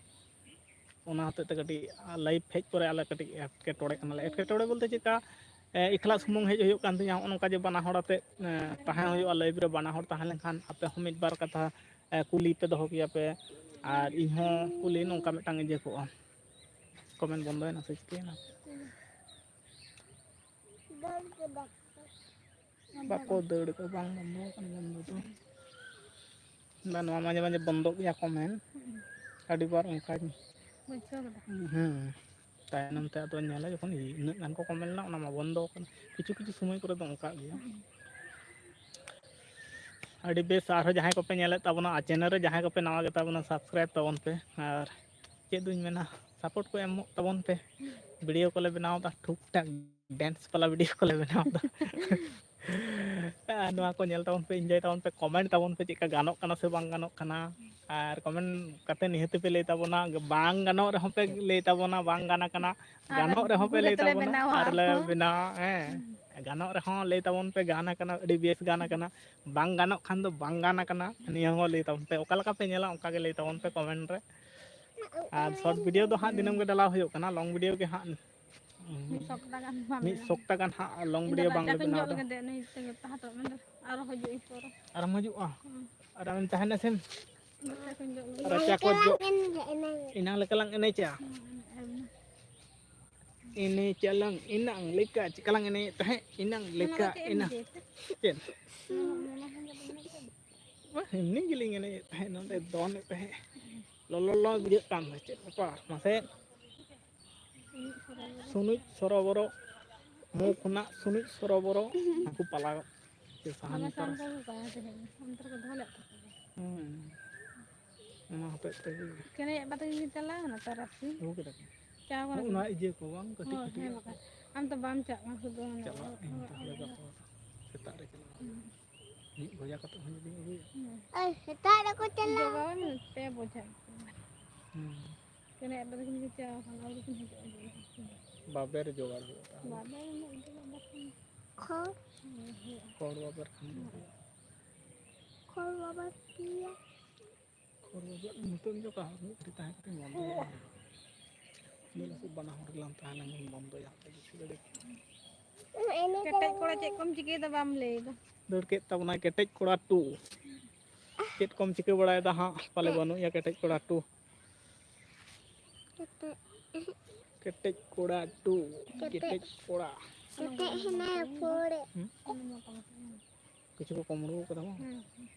ᱚᱱᱟ ᱦᱚᱛᱮᱡ ᱛᱮ ᱠᱟᱹᱴᱤᱡ ᱞᱟᱭᱤᱵᱷ ᱦᱮᱡ ᱯᱚᱨᱮ ᱟᱞᱮ ᱠᱟᱹᱴᱤᱡ ᱮᱴᱠᱮᱴᱚᱬᱮᱜ ᱠᱟᱱᱟᱞᱮ᱾ ᱮᱴᱠᱮᱴᱚᱬᱮ ᱵᱚᱞᱛᱮ ᱪᱮᱫᱠᱟ, ᱮ, ᱮᱠᱞᱟ ᱥᱩᱢᱩᱝ ᱦᱮᱡ ᱦᱩᱭᱩᱜ ᱠᱟᱱ ᱛᱤᱧᱟᱹ, ᱦᱚᱸᱜᱼᱚ ᱱᱚᱝᱠᱟ ᱡᱮ ᱵᱟᱱᱟ ᱦᱚᱲ ᱟᱛᱮᱫ, ᱮ, ᱛᱟᱦᱮᱸ ᱦᱩᱭᱩᱜᱼᱟ, ᱞᱟᱭᱤᱵᱷ ᱨᱮ ᱵᱟᱱᱟ ᱦᱚᱲ ᱛᱟᱦᱮᱸ ᱞᱮᱱᱠᱷᱟᱱ ᱟᱯᱮ ᱦᱚᱸ ᱢᱤᱫ ᱵᱟᱨ ᱠᱟᱛᱷᱟ, ᱮ, ᱠᱩᱞᱤ ᱯᱮ ᱫᱚᱦᱚ ᱠᱮᱭᱟ ᱯᱮ, ᱟᱨ ᱤᱧ ᱦᱚᱸ ᱠᱩᱞᱤ, ᱱᱚᱝᱠᱟ ᱢᱤᱫᱴᱟᱝ ᱤᱭᱟᱹ ᱠᱚᱜᱼᱟ᱾ ᱠᱚᱢᱮᱱᱴ ᱵᱚᱱᱫᱚᱭᱮᱱᱟ ᱥᱮ ᱪᱤᱠᱟᱹᱭᱮᱱᱟ? ᱵᱟᱠᱚ ᱫᱟᱹᱲ ᱠᱚ, ᱵᱟᱝ ᱵᱚᱱᱫᱚ ᱟᱠᱟᱱᱟ ᱵᱚᱱᱫᱚ ᱫᱚ᱾ ᱵᱟ, ᱱᱚᱣᱟ ᱢᱟᱡᱷᱮ ᱢᱟᱡᱷᱮ ᱵᱚᱱᱫᱚᱜ ᱜᱮᱭᱟ ᱠᱚ ᱢᱮᱱ᱾ ᱦᱩᱸ᱾ ᱟᱹᱰᱤ ᱵᱟᱨ ᱚᱱᱠᱟᱧ ᱵᱩᱡᱷᱟᱹᱣ ᱠᱮᱫᱟ᱾ ᱦᱩᱸ᱾ ᱛᱟᱭᱱᱚᱢ ᱛᱮ ᱟᱫᱚ ᱧᱮᱞᱟ ᱡᱚᱠᱷᱚᱱ ᱩᱱᱟᱹᱜ ᱜᱟᱱ ᱠᱚ ᱠᱚᱢᱮᱱᱴ ᱞᱮᱱᱟ, ᱚᱱᱟ ᱢᱟ ᱵᱚᱱᱫᱚ ᱟᱠᱟᱱᱟ᱾ ᱠᱤᱪᱷᱩ ᱠᱤᱪᱷᱩ ᱥᱚᱢᱚᱭ ᱠᱚᱨᱮ ᱫᱚ ᱚᱱᱠᱟᱜ ᱜᱮᱭᱟ᱾ ᱦᱩᱸ᱾ ᱟᱹᱰᱤ ᱵᱮᱥ᱾ ᱟᱨᱦᱚᱸ ᱡᱟᱦᱟᱸᱭ ᱠᱚᱯᱮ ᱧᱮᱞᱮᱫ ᱛᱟᱵᱚᱱᱟ, ᱟᱨ ᱪᱮᱱᱮᱞ ᱨᱮ ᱡᱟᱦᱟᱸᱭ ᱠᱚᱯᱮ ᱱᱟᱣᱟ ᱜᱮᱛᱟ ᱵᱚᱱᱟ, ᱥᱟᱵᱥᱠᱨᱟᱭᱤᱵᱽ ᱛᱟᱵᱚᱱ ᱯᱮ᱾ ᱟᱨ ᱪᱮᱫ ᱫᱩᱧ ᱢᱮᱱᱟ, ᱥᱟᱯᱳᱨᱴ ᱠᱚ ᱮᱢᱚᱜ ᱛᱟᱵᱚᱱ ᱯᱮ᱾ ᱵᱷᱤᱰᱤᱭᱳ ᱠᱚᱞᱮ ᱵᱮᱱᱟᱣ ᱮᱫᱟ, ᱴᱷᱩᱠ ᱴᱷᱟᱠ ᱰᱮᱱᱥ ᱵᱟᱞᱟ ᱵᱷᱤᱰᱤᱭᱳ ᱠᱚᱞᱮ ᱵᱮᱱᱟᱣ ᱮᱫᱟ᱾ ᱟᱨ ᱱᱚᱣᱟ ᱠᱚ ᱧᱮᱞ ᱛᱟᱵᱚᱱ ᱯᱮ, ᱤᱱᱡᱚᱭ ᱛᱟᱵᱚᱱ ᱯᱮ, ᱠᱚᱢᱮᱱᱴ ᱛᱟᱵᱚᱱ ᱯᱮ ᱪᱮᱫ ᱞᱮᱠᱟ ᱜᱟᱱᱚᱜ ᱠᱟᱱᱟ ᱥᱮ ᱵᱟᱝ ᱜᱟᱱᱚᱜ ᱠᱟᱱᱟ᱾ ᱟᱨ ᱠᱚᱢᱮᱱᱴ ᱠᱟᱛᱮ ᱱᱤᱦᱟᱹᱛ ᱯᱮ ᱞᱟᱹᱭ ᱛᱟᱵᱚᱱᱟ, ᱵᱟᱝ ᱜᱟᱱᱚᱜ ᱨᱮᱦᱚᱸ ᱯᱮ ᱞᱟᱹᱭ ᱛᱟᱵᱚᱱᱟ, ᱵᱟᱝ ᱜᱟᱱ ᱠᱟᱱᱟ᱾ ᱟᱨ ᱜᱟᱱᱚᱜ ᱨᱮᱦᱚᱸ ᱯᱮ ᱜᱷᱩᱨᱮ ᱞᱟᱹᱭ ᱛᱮᱞᱮ ᱛᱟᱵᱚᱱᱟ, ᱵᱮᱱᱟᱣᱟ ᱟᱨ ᱞᱮ ᱟᱨᱦᱚᱸ᱾ ᱵᱮᱱᱟᱣᱟ᱾ ᱦᱮᱸ, ᱜᱟᱱᱚᱜ ᱨᱮᱦᱚᱸ ᱞᱟᱹᱭ ᱛᱟᱵᱚᱱ ᱯᱮ, ᱜᱟᱱ ᱠᱟᱱᱟ, ᱟᱹᱰᱤ ᱵᱮᱥ ᱜᱟᱱ ᱠᱟᱱᱟ᱾ ᱵᱟᱝ ᱜᱟᱱᱚᱜ ᱠᱷᱟᱱ ᱫᱚ ᱵᱟᱝ ᱜᱟᱱ ᱠᱟᱱᱟ, ᱱᱤᱭᱟᱹ ᱦᱚᱸ ᱞᱟᱹᱭ ᱛᱟᱵᱚᱱ ᱯᱮ᱾ ᱚᱠᱟ ᱞᱮᱠᱟ ᱯᱮ ᱧᱮᱞᱟ, ᱚᱱᱠᱟ ᱜᱮ ᱞᱟᱹᱭ ᱛᱟᱵᱚᱱ ᱯᱮ ᱠᱚᱢᱮᱱᱴ ᱨᱮ᱾ ᱟᱨ ᱥᱚᱨᱴ ᱵᱷᱤᱰᱤᱭᱳ ᱫᱚ ᱦᱟᱸᱜ ᱫᱤᱱᱟᱹᱢ ᱜᱮ ᱰᱟᱞᱟᱣ ᱦᱩᱭᱩᱜ ᱠᱟᱱᱟ, ᱞᱚᱝ ᱵᱷᱤᱰᱤᱭᱳ ᱜᱮ ᱦᱟᱸᱜ ᱢᱤᱫ ᱥᱚᱯᱛᱟ ᱜᱟᱱ ᱵᱟᱝ ᱢᱤᱫ ᱦᱩᱭᱩᱜᱼᱟ᱾ ᱥᱚᱯᱛᱟ ᱜᱟᱱ ᱦᱟᱸᱜ ᱞᱚᱝ ᱤᱧ ᱫᱚ ᱵᱷᱤᱰᱤᱭᱳ ᱵᱟᱝ ᱨᱟᱪᱟ ᱞᱮ ᱠᱚᱧ ᱵᱮᱱᱟᱣ ᱡᱚᱜ ᱮᱫᱟ᱾ ᱞᱮᱜᱮ ᱫᱮ, ᱱᱩᱭ ᱛᱮᱜᱮ ᱛᱟᱦᱟᱛᱚ ᱢᱮᱱᱫᱟ ᱟᱨᱚ ᱦᱤᱡᱩᱜ ᱤᱧ ᱯᱚᱨᱮ᱾ ᱟᱨᱦᱚᱸ ᱦᱤᱡᱩᱜᱼᱟ? ᱦᱩᱸ᱾ ᱟᱨ ᱟᱢᱮᱢ ᱛᱟᱦᱮᱱᱟ ᱥᱮᱢ? ᱨᱟᱪᱟ ᱠᱚᱧ ᱡᱚᱜ ᱞᱮᱜᱮ᱾ ᱮᱱᱟᱝ ᱞᱮᱠᱟ ᱞᱟᱝ ᱮᱱᱮᱡᱟ᱾ ᱦᱩᱸ, ᱮᱱᱮᱡ ᱟᱞᱮ᱾ ᱮᱱᱮᱡ ᱟᱞᱟᱝ ᱮᱱᱟᱝ ᱞᱮᱠᱟ, ᱪᱮᱠᱟ ᱞᱟᱝ ᱮᱱᱮᱡᱮᱫ ᱛᱟᱦᱮᱸᱫ ᱮᱱᱟᱝ ᱚᱱᱟ ᱞᱮᱠᱟ, ᱫᱚ ᱪᱮᱫ ᱮᱢ ᱮᱱᱟᱝ᱾ ᱤᱫᱤᱭ ᱛᱮ? ᱪᱮᱫ? ᱚᱱᱟ ᱦᱚᱸ ᱢᱚᱱᱮ ᱦᱚᱸ ᱡᱚᱛᱚ ᱢᱮᱱᱟᱜ ᱛᱟᱢᱟ᱾ ᱵᱟᱝ, ᱮᱢᱱᱤ ᱜᱮᱞᱤᱧ ᱮᱱᱮᱡᱮᱫ ᱛᱟᱦᱮᱸᱫ, ᱱᱚᱸᱰᱮ ᱫᱚᱱᱮᱫ ᱛᱟᱦᱮᱸᱫ᱾ ᱞᱚᱞᱚ ᱞᱚᱞᱚ ᱵᱩᱡᱷᱟᱹᱜ ᱠᱟᱱ ᱫᱚ ᱪᱮᱫ ᱵᱮᱯᱟᱨ ᱢᱟᱥᱮ? ᱥᱩᱱᱩᱡ ᱥᱚᱨᱚᱵᱚᱨᱚ, ᱢᱩ ᱠᱷᱚᱱᱟᱜ ᱥᱩᱱᱩᱡ ᱥᱚᱨᱚᱵᱚᱨᱚ, ᱦᱟᱹᱠᱩ ᱯᱟᱞᱟᱣ᱾ ᱪᱮ ᱥᱟᱦᱟᱱ ᱫᱚᱢᱮ ᱥᱟᱦᱟᱱ ᱛᱟᱨᱟ᱾ ᱠᱚ ᱟᱹᱜᱩ ᱠᱟᱜᱼᱟ ᱛᱮᱦᱮᱧ, ᱚᱱᱛᱮ ᱨᱮᱠᱚ ᱫᱚᱦᱚ ᱞᱮᱫ ᱛᱟᱠᱚᱣᱟ᱾ ᱦᱩᱸ᱾ ᱚᱱᱟ ᱦᱚᱛᱮᱡ ᱛᱮᱜᱮ᱾ ᱠᱮᱱᱮᱡ ᱟᱯᱟᱛ ᱛᱟᱹᱠᱤᱱ ᱠᱤᱱ ᱪᱟᱞᱟᱣ ᱮᱱᱟ ᱛᱟᱨᱟᱥᱤᱧ᱾ ᱟᱹᱜᱩ ᱠᱮᱫᱟ ᱠᱤᱱ? ᱪᱟᱣ ᱠᱟᱱᱟ ᱦᱚᱸ, ᱠᱤᱱ᱾ ᱚᱱᱟ ᱤᱭᱟᱹ ᱠᱚ ᱵᱟᱝ, ᱠᱟᱹᱴᱤᱡ ᱦᱳᱭ, ᱠᱟᱹᱴᱤᱡ ᱦᱮᱸ ᱟᱜ ᱠᱚ᱾ ᱵᱟᱠᱷᱟᱱ᱾ ᱟᱢ ᱫᱚ ᱵᱟᱢ ᱪᱟᱜ ᱠᱟᱱᱟ, ᱥᱩᱫᱷᱩ ᱚᱱᱟ ᱪᱟᱞᱟᱜ ᱚᱲᱟᱜ, ᱟᱹᱧ ᱚᱲᱟᱜ ᱛᱟᱦᱞᱮ ᱧᱮᱞ᱾ ᱜᱟᱯᱟ ᱦᱩᱸ᱾ ᱥᱮᱛᱟᱜ ᱨᱮ ᱪᱟᱞᱟᱜ ᱟᱹᱧ᱾ ᱢᱤᱫ ᱵᱚᱡᱟ ᱠᱟᱛᱮ ᱦᱚᱸ ᱡᱩᱫᱤᱧ ᱟᱹᱜᱩᱭᱟ᱾ ᱦᱩᱸ᱾ ᱟᱨ ᱥᱮᱛᱟᱜ ᱨᱮᱠᱚ ᱪᱟᱞᱟᱜᱼᱟ᱾ ᱡᱚᱜᱟᱣ ᱢᱮ, ᱯᱮ ᱵᱚᱡᱷᱟ᱾ ᱦᱩᱸ᱾ ᱛᱤᱱᱟᱹᱜ ᱟᱯᱮ ᱫᱚᱠᱤᱱ ᱪᱟᱣ ᱠᱟᱱᱟ, ᱟᱹᱣᱨᱤ ᱠᱤᱱ ᱦᱤᱡᱩᱜᱼᱟ᱾ ᱵᱟᱵᱮᱨ ᱡᱚᱜᱟᱲ ᱦᱩᱭᱩᱜᱼᱟ ᱛᱟᱦᱞᱮ᱾ ᱵᱟᱵᱮᱨ ᱩᱱᱟᱹᱜ ᱤᱭᱟᱹ ᱵᱟᱵᱮᱨ ᱠᱷᱟᱱ᱾ ᱠᱷᱚᱲ᱾ ᱦᱩᱸ, ᱦᱩᱭᱩᱜᱼᱟ᱾ ᱠᱷᱚᱲ ᱵᱟᱵᱮᱨ ᱠᱷᱟᱱ ᱫᱚ ᱦᱩᱭᱩᱜᱼᱟ᱾ ᱠᱷᱚᱲ ᱵᱟᱵᱮᱨ ᱯᱮᱭᱟ᱾ ᱠᱷᱚᱲ ᱵᱟᱵᱮᱨ ᱱᱤᱛᱚᱜ ᱡᱚᱜᱟᱲ ᱢᱤᱫᱴᱤᱡ ᱛᱟᱦᱮᱸ ᱠᱟᱛᱮ ᱵᱚᱱᱫᱚᱭᱟ᱾ ᱩᱱᱟᱹᱜ ᱞᱚᱥᱚᱫ ᱵᱟᱱᱟ ᱦᱚᱲ ᱜᱮᱞᱟᱝ ᱛᱟᱦᱮᱸ ᱞᱮᱱ ᱵᱚᱱᱫᱚᱭᱟ ᱦᱟᱯᱮ ᱵᱮᱥᱤ ᱜᱷᱟᱹᱲᱤᱡ᱾ ᱠᱮᱴᱮᱡ ᱠᱚᱲᱟ ᱪᱮᱫ ᱠᱚᱢ ᱪᱤᱠᱟᱹᱭᱮᱫᱟ ᱵᱟᱢ ᱞᱟᱹᱭᱮᱫᱟ? ᱫᱟᱹᱲ ᱠᱮᱫ ᱛᱟᱵᱚᱱᱟᱭ ᱠᱮᱴᱮᱡ ᱠᱚᱲᱟ ᱴᱩ᱾ ᱪᱮᱫ ᱠᱚᱢ ᱪᱤᱠᱟᱹ ᱵᱟᱲᱟᱭᱮᱫᱟ ᱦᱟᱸᱜ? ᱯᱟᱞᱮ ᱵᱟᱹᱱᱩᱜ ᱮᱭᱟ ᱠᱮᱴᱮᱡ ᱠᱚᱲᱟ ᱴᱩ᱾ ᱠᱮᱴᱮᱡ᱾ ᱠᱮᱴᱮᱡ ᱠᱚᱲᱟ ᱴᱩ᱾ ᱠᱮᱴᱮᱡ᱾ ᱠᱮᱴᱮᱡ ᱠᱚᱲᱟ᱾ ᱠᱮᱴᱮᱡ ᱦᱮᱱᱟᱭᱟ ᱯᱷᱳᱲᱮ᱾ ᱦᱩᱸ? ᱠᱤᱪᱷᱩ ᱠᱚ ᱠᱩᱢᱲᱩ ᱠᱟᱫᱟ ᱵᱟᱝ? ᱦᱩᱸ, ᱦᱩᱸ᱾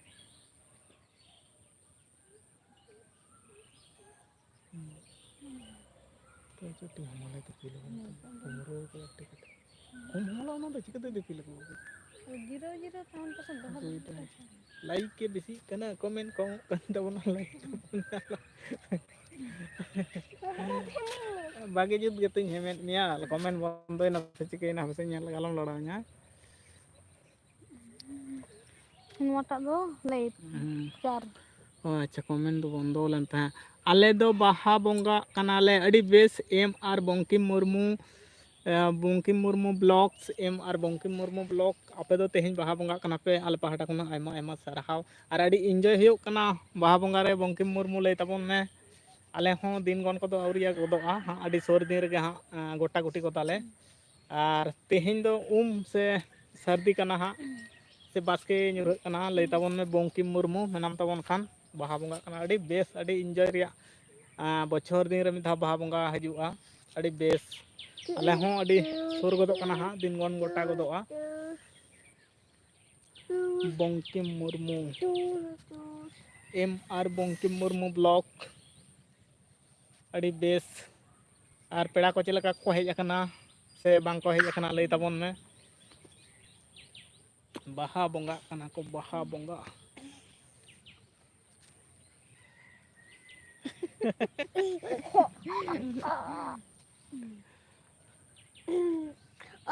ᱦᱩᱸ᱾ ᱛᱚ ᱪᱮᱫ ᱛᱮ ᱦᱟᱢᱟᱞᱮ ᱛᱟᱹᱠᱤ ᱞᱮᱠᱟ ᱦᱩᱸ, ᱛᱚ ᱦᱩᱸ᱾ ᱠᱩᱢᱲᱩ ᱠᱟᱫᱟ ᱴᱤᱠᱤᱴ᱾ ᱠᱚᱢ ᱦᱚᱲ ᱚᱱᱟ ᱫᱚ ᱪᱤᱠᱟᱹᱛᱮ ᱫᱤᱯᱤᱞ ᱟᱠᱚ? ᱡᱤᱨᱟᱹ ᱡᱤᱨᱟᱹ ᱛᱟᱦᱮᱱ ᱯᱟᱥᱮ ᱫᱚᱦᱚ ᱦᱳᱭ, ᱫᱚᱦᱚ ᱛᱟᱦᱮᱱ᱾ ᱞᱟᱭᱤᱠ ᱜᱮ ᱵᱮᱥᱤᱜ ᱠᱟᱱᱟ, ᱠᱚᱢᱮᱱᱴ ᱠᱚᱢᱚᱜ ᱠᱟᱱ ᱛᱟᱵᱚᱱᱟ, ᱞᱟᱭᱤᱠ ᱛᱟᱵᱚᱱ᱾ ᱵᱷᱟᱜᱮ ᱡᱩᱛ ᱜᱮᱛᱚᱧ ᱦᱮᱢᱮᱫ ᱢᱮᱭᱟ, ᱠᱚᱢᱮᱱᱴ ᱵᱚᱱᱫᱚᱭᱮᱱᱟ ᱥᱮ ᱪᱤᱠᱟᱹᱭᱮᱱᱟ? ᱦᱟᱯᱮᱥᱮ ᱧᱮᱞ ᱞᱮᱜᱮ, ᱟᱞᱚᱢ ᱞᱟᱲᱟᱣᱤᱧᱟ᱾ ᱱᱚᱣᱟᱴᱟᱜ ᱫᱚ ᱞᱟᱭᱤᱵᱷ ᱦᱩᱸ᱾ ᱪᱟᱨ᱾ ᱚ, ᱟᱪᱪᱷᱟ, ᱠᱚᱢᱮᱱᱴ ᱫᱚ ᱵᱚᱱᱫᱚ ᱞᱮᱱ ᱛᱟᱦᱮᱸᱫ᱾ ᱟᱞᱮ ᱫᱚ ᱵᱟᱦᱟ ᱵᱚᱸᱜᱟᱜ ᱠᱟᱱᱟᱞᱮ, ᱟᱹᱰᱤ ᱵᱮᱥ᱾ ᱮᱢ ᱟᱨ ᱵᱚᱝᱠᱤᱢ ᱢᱩᱨᱢᱩ, ᱮ, ᱵᱚᱝᱠᱤᱢ ᱢᱩᱨᱢᱩ ᱵᱞᱚᱜᱥ, ᱮᱢ ᱟᱨ ᱵᱚᱝᱠᱤᱢ ᱢᱩᱨᱢᱩ ᱵᱞᱚᱜ, ᱟᱯᱮ ᱫᱚ ᱛᱮᱦᱮᱧ ᱵᱟᱦᱟ ᱵᱚᱸᱜᱟᱜ ᱠᱟᱱᱟ ᱯᱮ, ᱟᱞᱮ ᱯᱟᱦᱴᱟ ᱠᱷᱚᱱᱟᱜ ᱟᱭᱢᱟ ᱟᱭᱢᱟ ᱥᱟᱨᱦᱟᱣ᱾ ᱟᱨ ᱟᱹᱰᱤ ᱤᱱᱡᱚᱭ ᱦᱩᱭᱩᱜ ᱠᱟᱱᱟ ᱵᱟᱦᱟ ᱵᱚᱸᱜᱟ ᱨᱮ᱾ ᱵᱚᱝᱠᱤᱢ ᱢᱩᱨᱢᱩ, ᱞᱟᱹᱭ ᱛᱟᱵᱚᱱ ᱢᱮ, ᱟᱞᱮ ᱦᱚᱸ ᱫᱤᱱ ᱜᱚᱱ ᱠᱚᱫᱚ ᱟᱹᱣᱨᱤᱭᱟ ᱜᱚᱫᱚᱜᱼᱟ ᱦᱟᱸᱜ, ᱟᱹᱰᱤ ᱥᱩᱨ ᱫᱤᱱ ᱨᱮᱜᱮ ᱦᱟᱸᱜ, ᱮ, ᱜᱚᱴᱟ ᱜᱩᱴᱤ ᱠᱚ ᱛᱟᱞᱮ᱾ ᱟᱨ ᱛᱮᱦᱮᱧ ᱫᱚ ᱩᱢ ᱥᱮ ᱥᱟᱹᱨᱫᱤ ᱠᱟᱱᱟ ᱦᱟᱸᱜ, ᱥᱮ ᱵᱟᱥᱠᱮ ᱧᱩᱨᱦᱟᱹᱜ ᱠᱟᱱᱟ, ᱞᱟᱹᱭ ᱛᱟᱵᱚᱱ ᱢᱮ ᱵᱚᱝᱠᱤᱢ ᱢᱩᱨᱢᱩ ᱢᱮᱱᱟᱢ ᱛᱟᱵᱚᱱ ᱠᱷᱟᱱ᱾ ᱵᱟᱦᱟ ᱵᱚᱸᱜᱟᱜ ᱠᱟᱱᱟ, ᱟᱹᱰᱤ ᱵᱮᱥ, ᱟᱹᱰᱤ ᱤᱱᱡᱚᱭ ᱨᱮᱭᱟᱜ, ᱟᱸ, ᱵᱚᱪᱷᱚᱨ ᱫᱤᱱ ᱨᱮ ᱢᱤᱫ ᱫᱷᱟᱣ ᱵᱟᱦᱟ ᱵᱚᱸᱜᱟ ᱦᱤᱡᱩᱜᱼᱟ, ᱟᱹᱰᱤ ᱵᱮᱥ᱾ ᱟᱞᱮ ᱦᱚᱸ ᱟᱹᱰᱤ ᱥᱩᱨ ᱜᱚᱫᱚᱜ ᱠᱟᱱᱟ ᱦᱟᱸᱜ, ᱫᱤᱱ ᱜᱚᱱ ᱜᱚᱴᱟ ᱜᱚᱫᱚᱜᱼᱟ᱾ ᱵᱚᱝᱠᱤᱢ ᱢᱩᱨᱢᱩ, ᱮᱢ ᱟᱨ ᱵᱚᱝᱠᱤᱢ ᱢᱩᱨᱢᱩ ᱵᱞᱚᱜ᱾ ᱟᱹᱰᱤ ᱵᱮᱥ᱾ ᱟᱨ ᱯᱮᱲᱟ ᱠᱚ ᱪᱮᱫ ᱞᱮᱠᱟ ᱠᱚ ᱦᱮᱡ ᱟᱠᱟᱱᱟ ᱥᱮ ᱵᱟᱝ ᱠᱚ ᱦᱮᱡ ᱟᱠᱟᱱᱟ, ᱞᱟᱹᱭ ᱛᱟᱵᱚᱱ ᱢᱮ᱾ ᱵᱟᱦᱟ ᱵᱚᱸᱜᱟᱜ ᱠᱟᱱᱟ ᱠᱚ, ᱵᱟᱦᱟ ᱵᱚᱸᱜᱟ᱾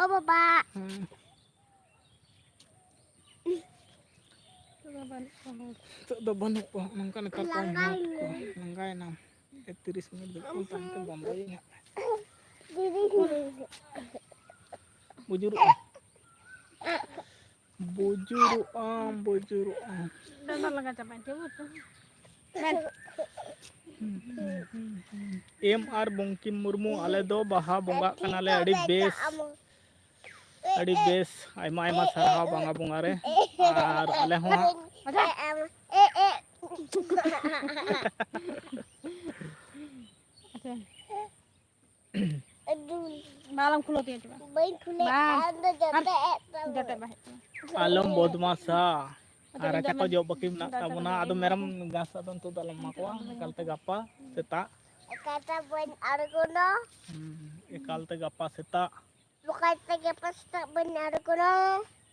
ᱚ ᱵᱟᱵᱟ᱾ ᱦᱮᱸ᱾ ᱱᱤᱛᱚᱜ ᱫᱚ ᱵᱟᱹᱱᱩᱜ ᱠᱚᱣᱟ ᱦᱚᱲ᱾ ᱱᱤᱛᱚᱜ ᱫᱚ ᱵᱟᱹᱱᱩᱜ ᱠᱚᱣᱟ, ᱱᱚᱝᱠᱟ ᱱᱮᱛᱟᱨ ᱠᱚᱢ ᱦᱚᱲ ᱠᱚ᱾ ᱞᱟᱸᱜᱟᱭᱮᱱᱟᱹᱧ᱾ ᱞᱟᱸᱜᱟᱭᱮᱱᱟᱢ᱾ ᱮᱠᱛᱤᱨᱤᱥ ᱢᱤᱱᱤᱴ ᱫᱷᱟᱹᱵᱤᱡ ᱵᱚᱱ ᱛᱟᱦᱮᱱ ᱛᱮ ᱵᱚᱱᱫᱚᱭᱟᱹᱧ ᱦᱟᱸᱜ᱾ ᱵᱩᱡᱩᱨᱚᱜᱼᱟ᱾ ᱵᱩᱡᱩᱨᱚᱜᱼᱟᱢ, ᱵᱩᱡᱩᱨᱚᱜᱼᱟᱢ᱾ ᱰᱟᱸᱰᱟ ᱞᱟᱜᱟ ᱪᱟᱵᱟᱭᱮᱱ ᱛᱤᱧᱟ, ᱵᱩᱡᱽ ᱫᱟᱢ᱾ ᱮᱢ ᱟᱨ ᱵᱚᱝᱠᱤᱢ ᱢᱩᱨᱢᱩ, ᱟᱞᱮ ᱫᱚ ᱵᱟᱦᱟ ᱵᱚᱸᱜᱟᱜ ᱠᱟᱱᱟᱞᱮ, ᱟᱹᱰᱤ ᱵᱮᱥ, ᱟᱹᱰᱤ ᱵᱮᱥ᱾ ᱟᱭᱢᱟ ᱟᱭᱢᱟ ᱥᱟᱨᱦᱟᱣ ᱵᱟᱦᱟ ᱵᱚᱸᱜᱟ ᱨᱮ᱾ ᱟᱨ ᱟᱞᱮ ᱦᱚᱸ ᱦᱟᱸᱜ ᱟᱪᱪᱷᱟ᱾ ᱵᱟᱝ ᱟᱞᱚᱢ ᱠᱷᱩᱞᱟᱹᱣ ᱛᱤᱧᱟ ᱪᱚ᱾ ᱵᱟᱹᱧ ᱠᱷᱩᱞᱟᱹᱣ᱾ ᱵᱟᱝ᱾ ᱟᱢ ᱫᱚ ᱟᱨ ᱡᱚᱴᱮᱫ ᱮᱫ ᱛᱟᱢᱟ᱾ ᱡᱚᱴᱮᱫ ᱵᱟᱝ ᱦᱩᱭᱩᱜ ᱛᱟᱢᱟ᱾ ᱟᱞᱚᱢ ᱵᱚᱫᱢᱟᱥᱟ᱾ ᱟᱨ ᱨᱟᱪᱟ ᱠᱚ ᱡᱚᱜ ᱵᱟᱹᱠᱤ ᱢᱮᱱᱟᱜ ᱛᱟᱵᱚᱱᱟ᱾ ᱟᱫᱚ ᱢᱮᱨᱚᱢ ᱜᱷᱟᱥ ᱟᱫᱚ ᱱᱤᱛᱚᱜ ᱫᱚ ᱟᱞᱚᱢ ᱮᱢᱟ ᱠᱚᱣᱟ᱾ ᱮᱠᱟᱞᱛᱮ ᱜᱟᱯᱟ ᱥᱮᱛᱟᱜ᱾ ᱮᱠᱟᱞᱛᱮ ᱵᱟᱹᱧ ᱟᱬᱜᱚᱱᱟ᱾ ᱦᱩᱸ, ᱮᱠᱟᱞᱛᱮ ᱜᱟᱯᱟ ᱥᱮᱛᱟᱜ᱾ ᱵᱟᱠᱷᱟᱡ ᱛᱮᱜᱮ ᱯᱟᱥᱛᱟ ᱵᱟᱹᱧ ᱟᱬᱜᱚᱱᱟ᱾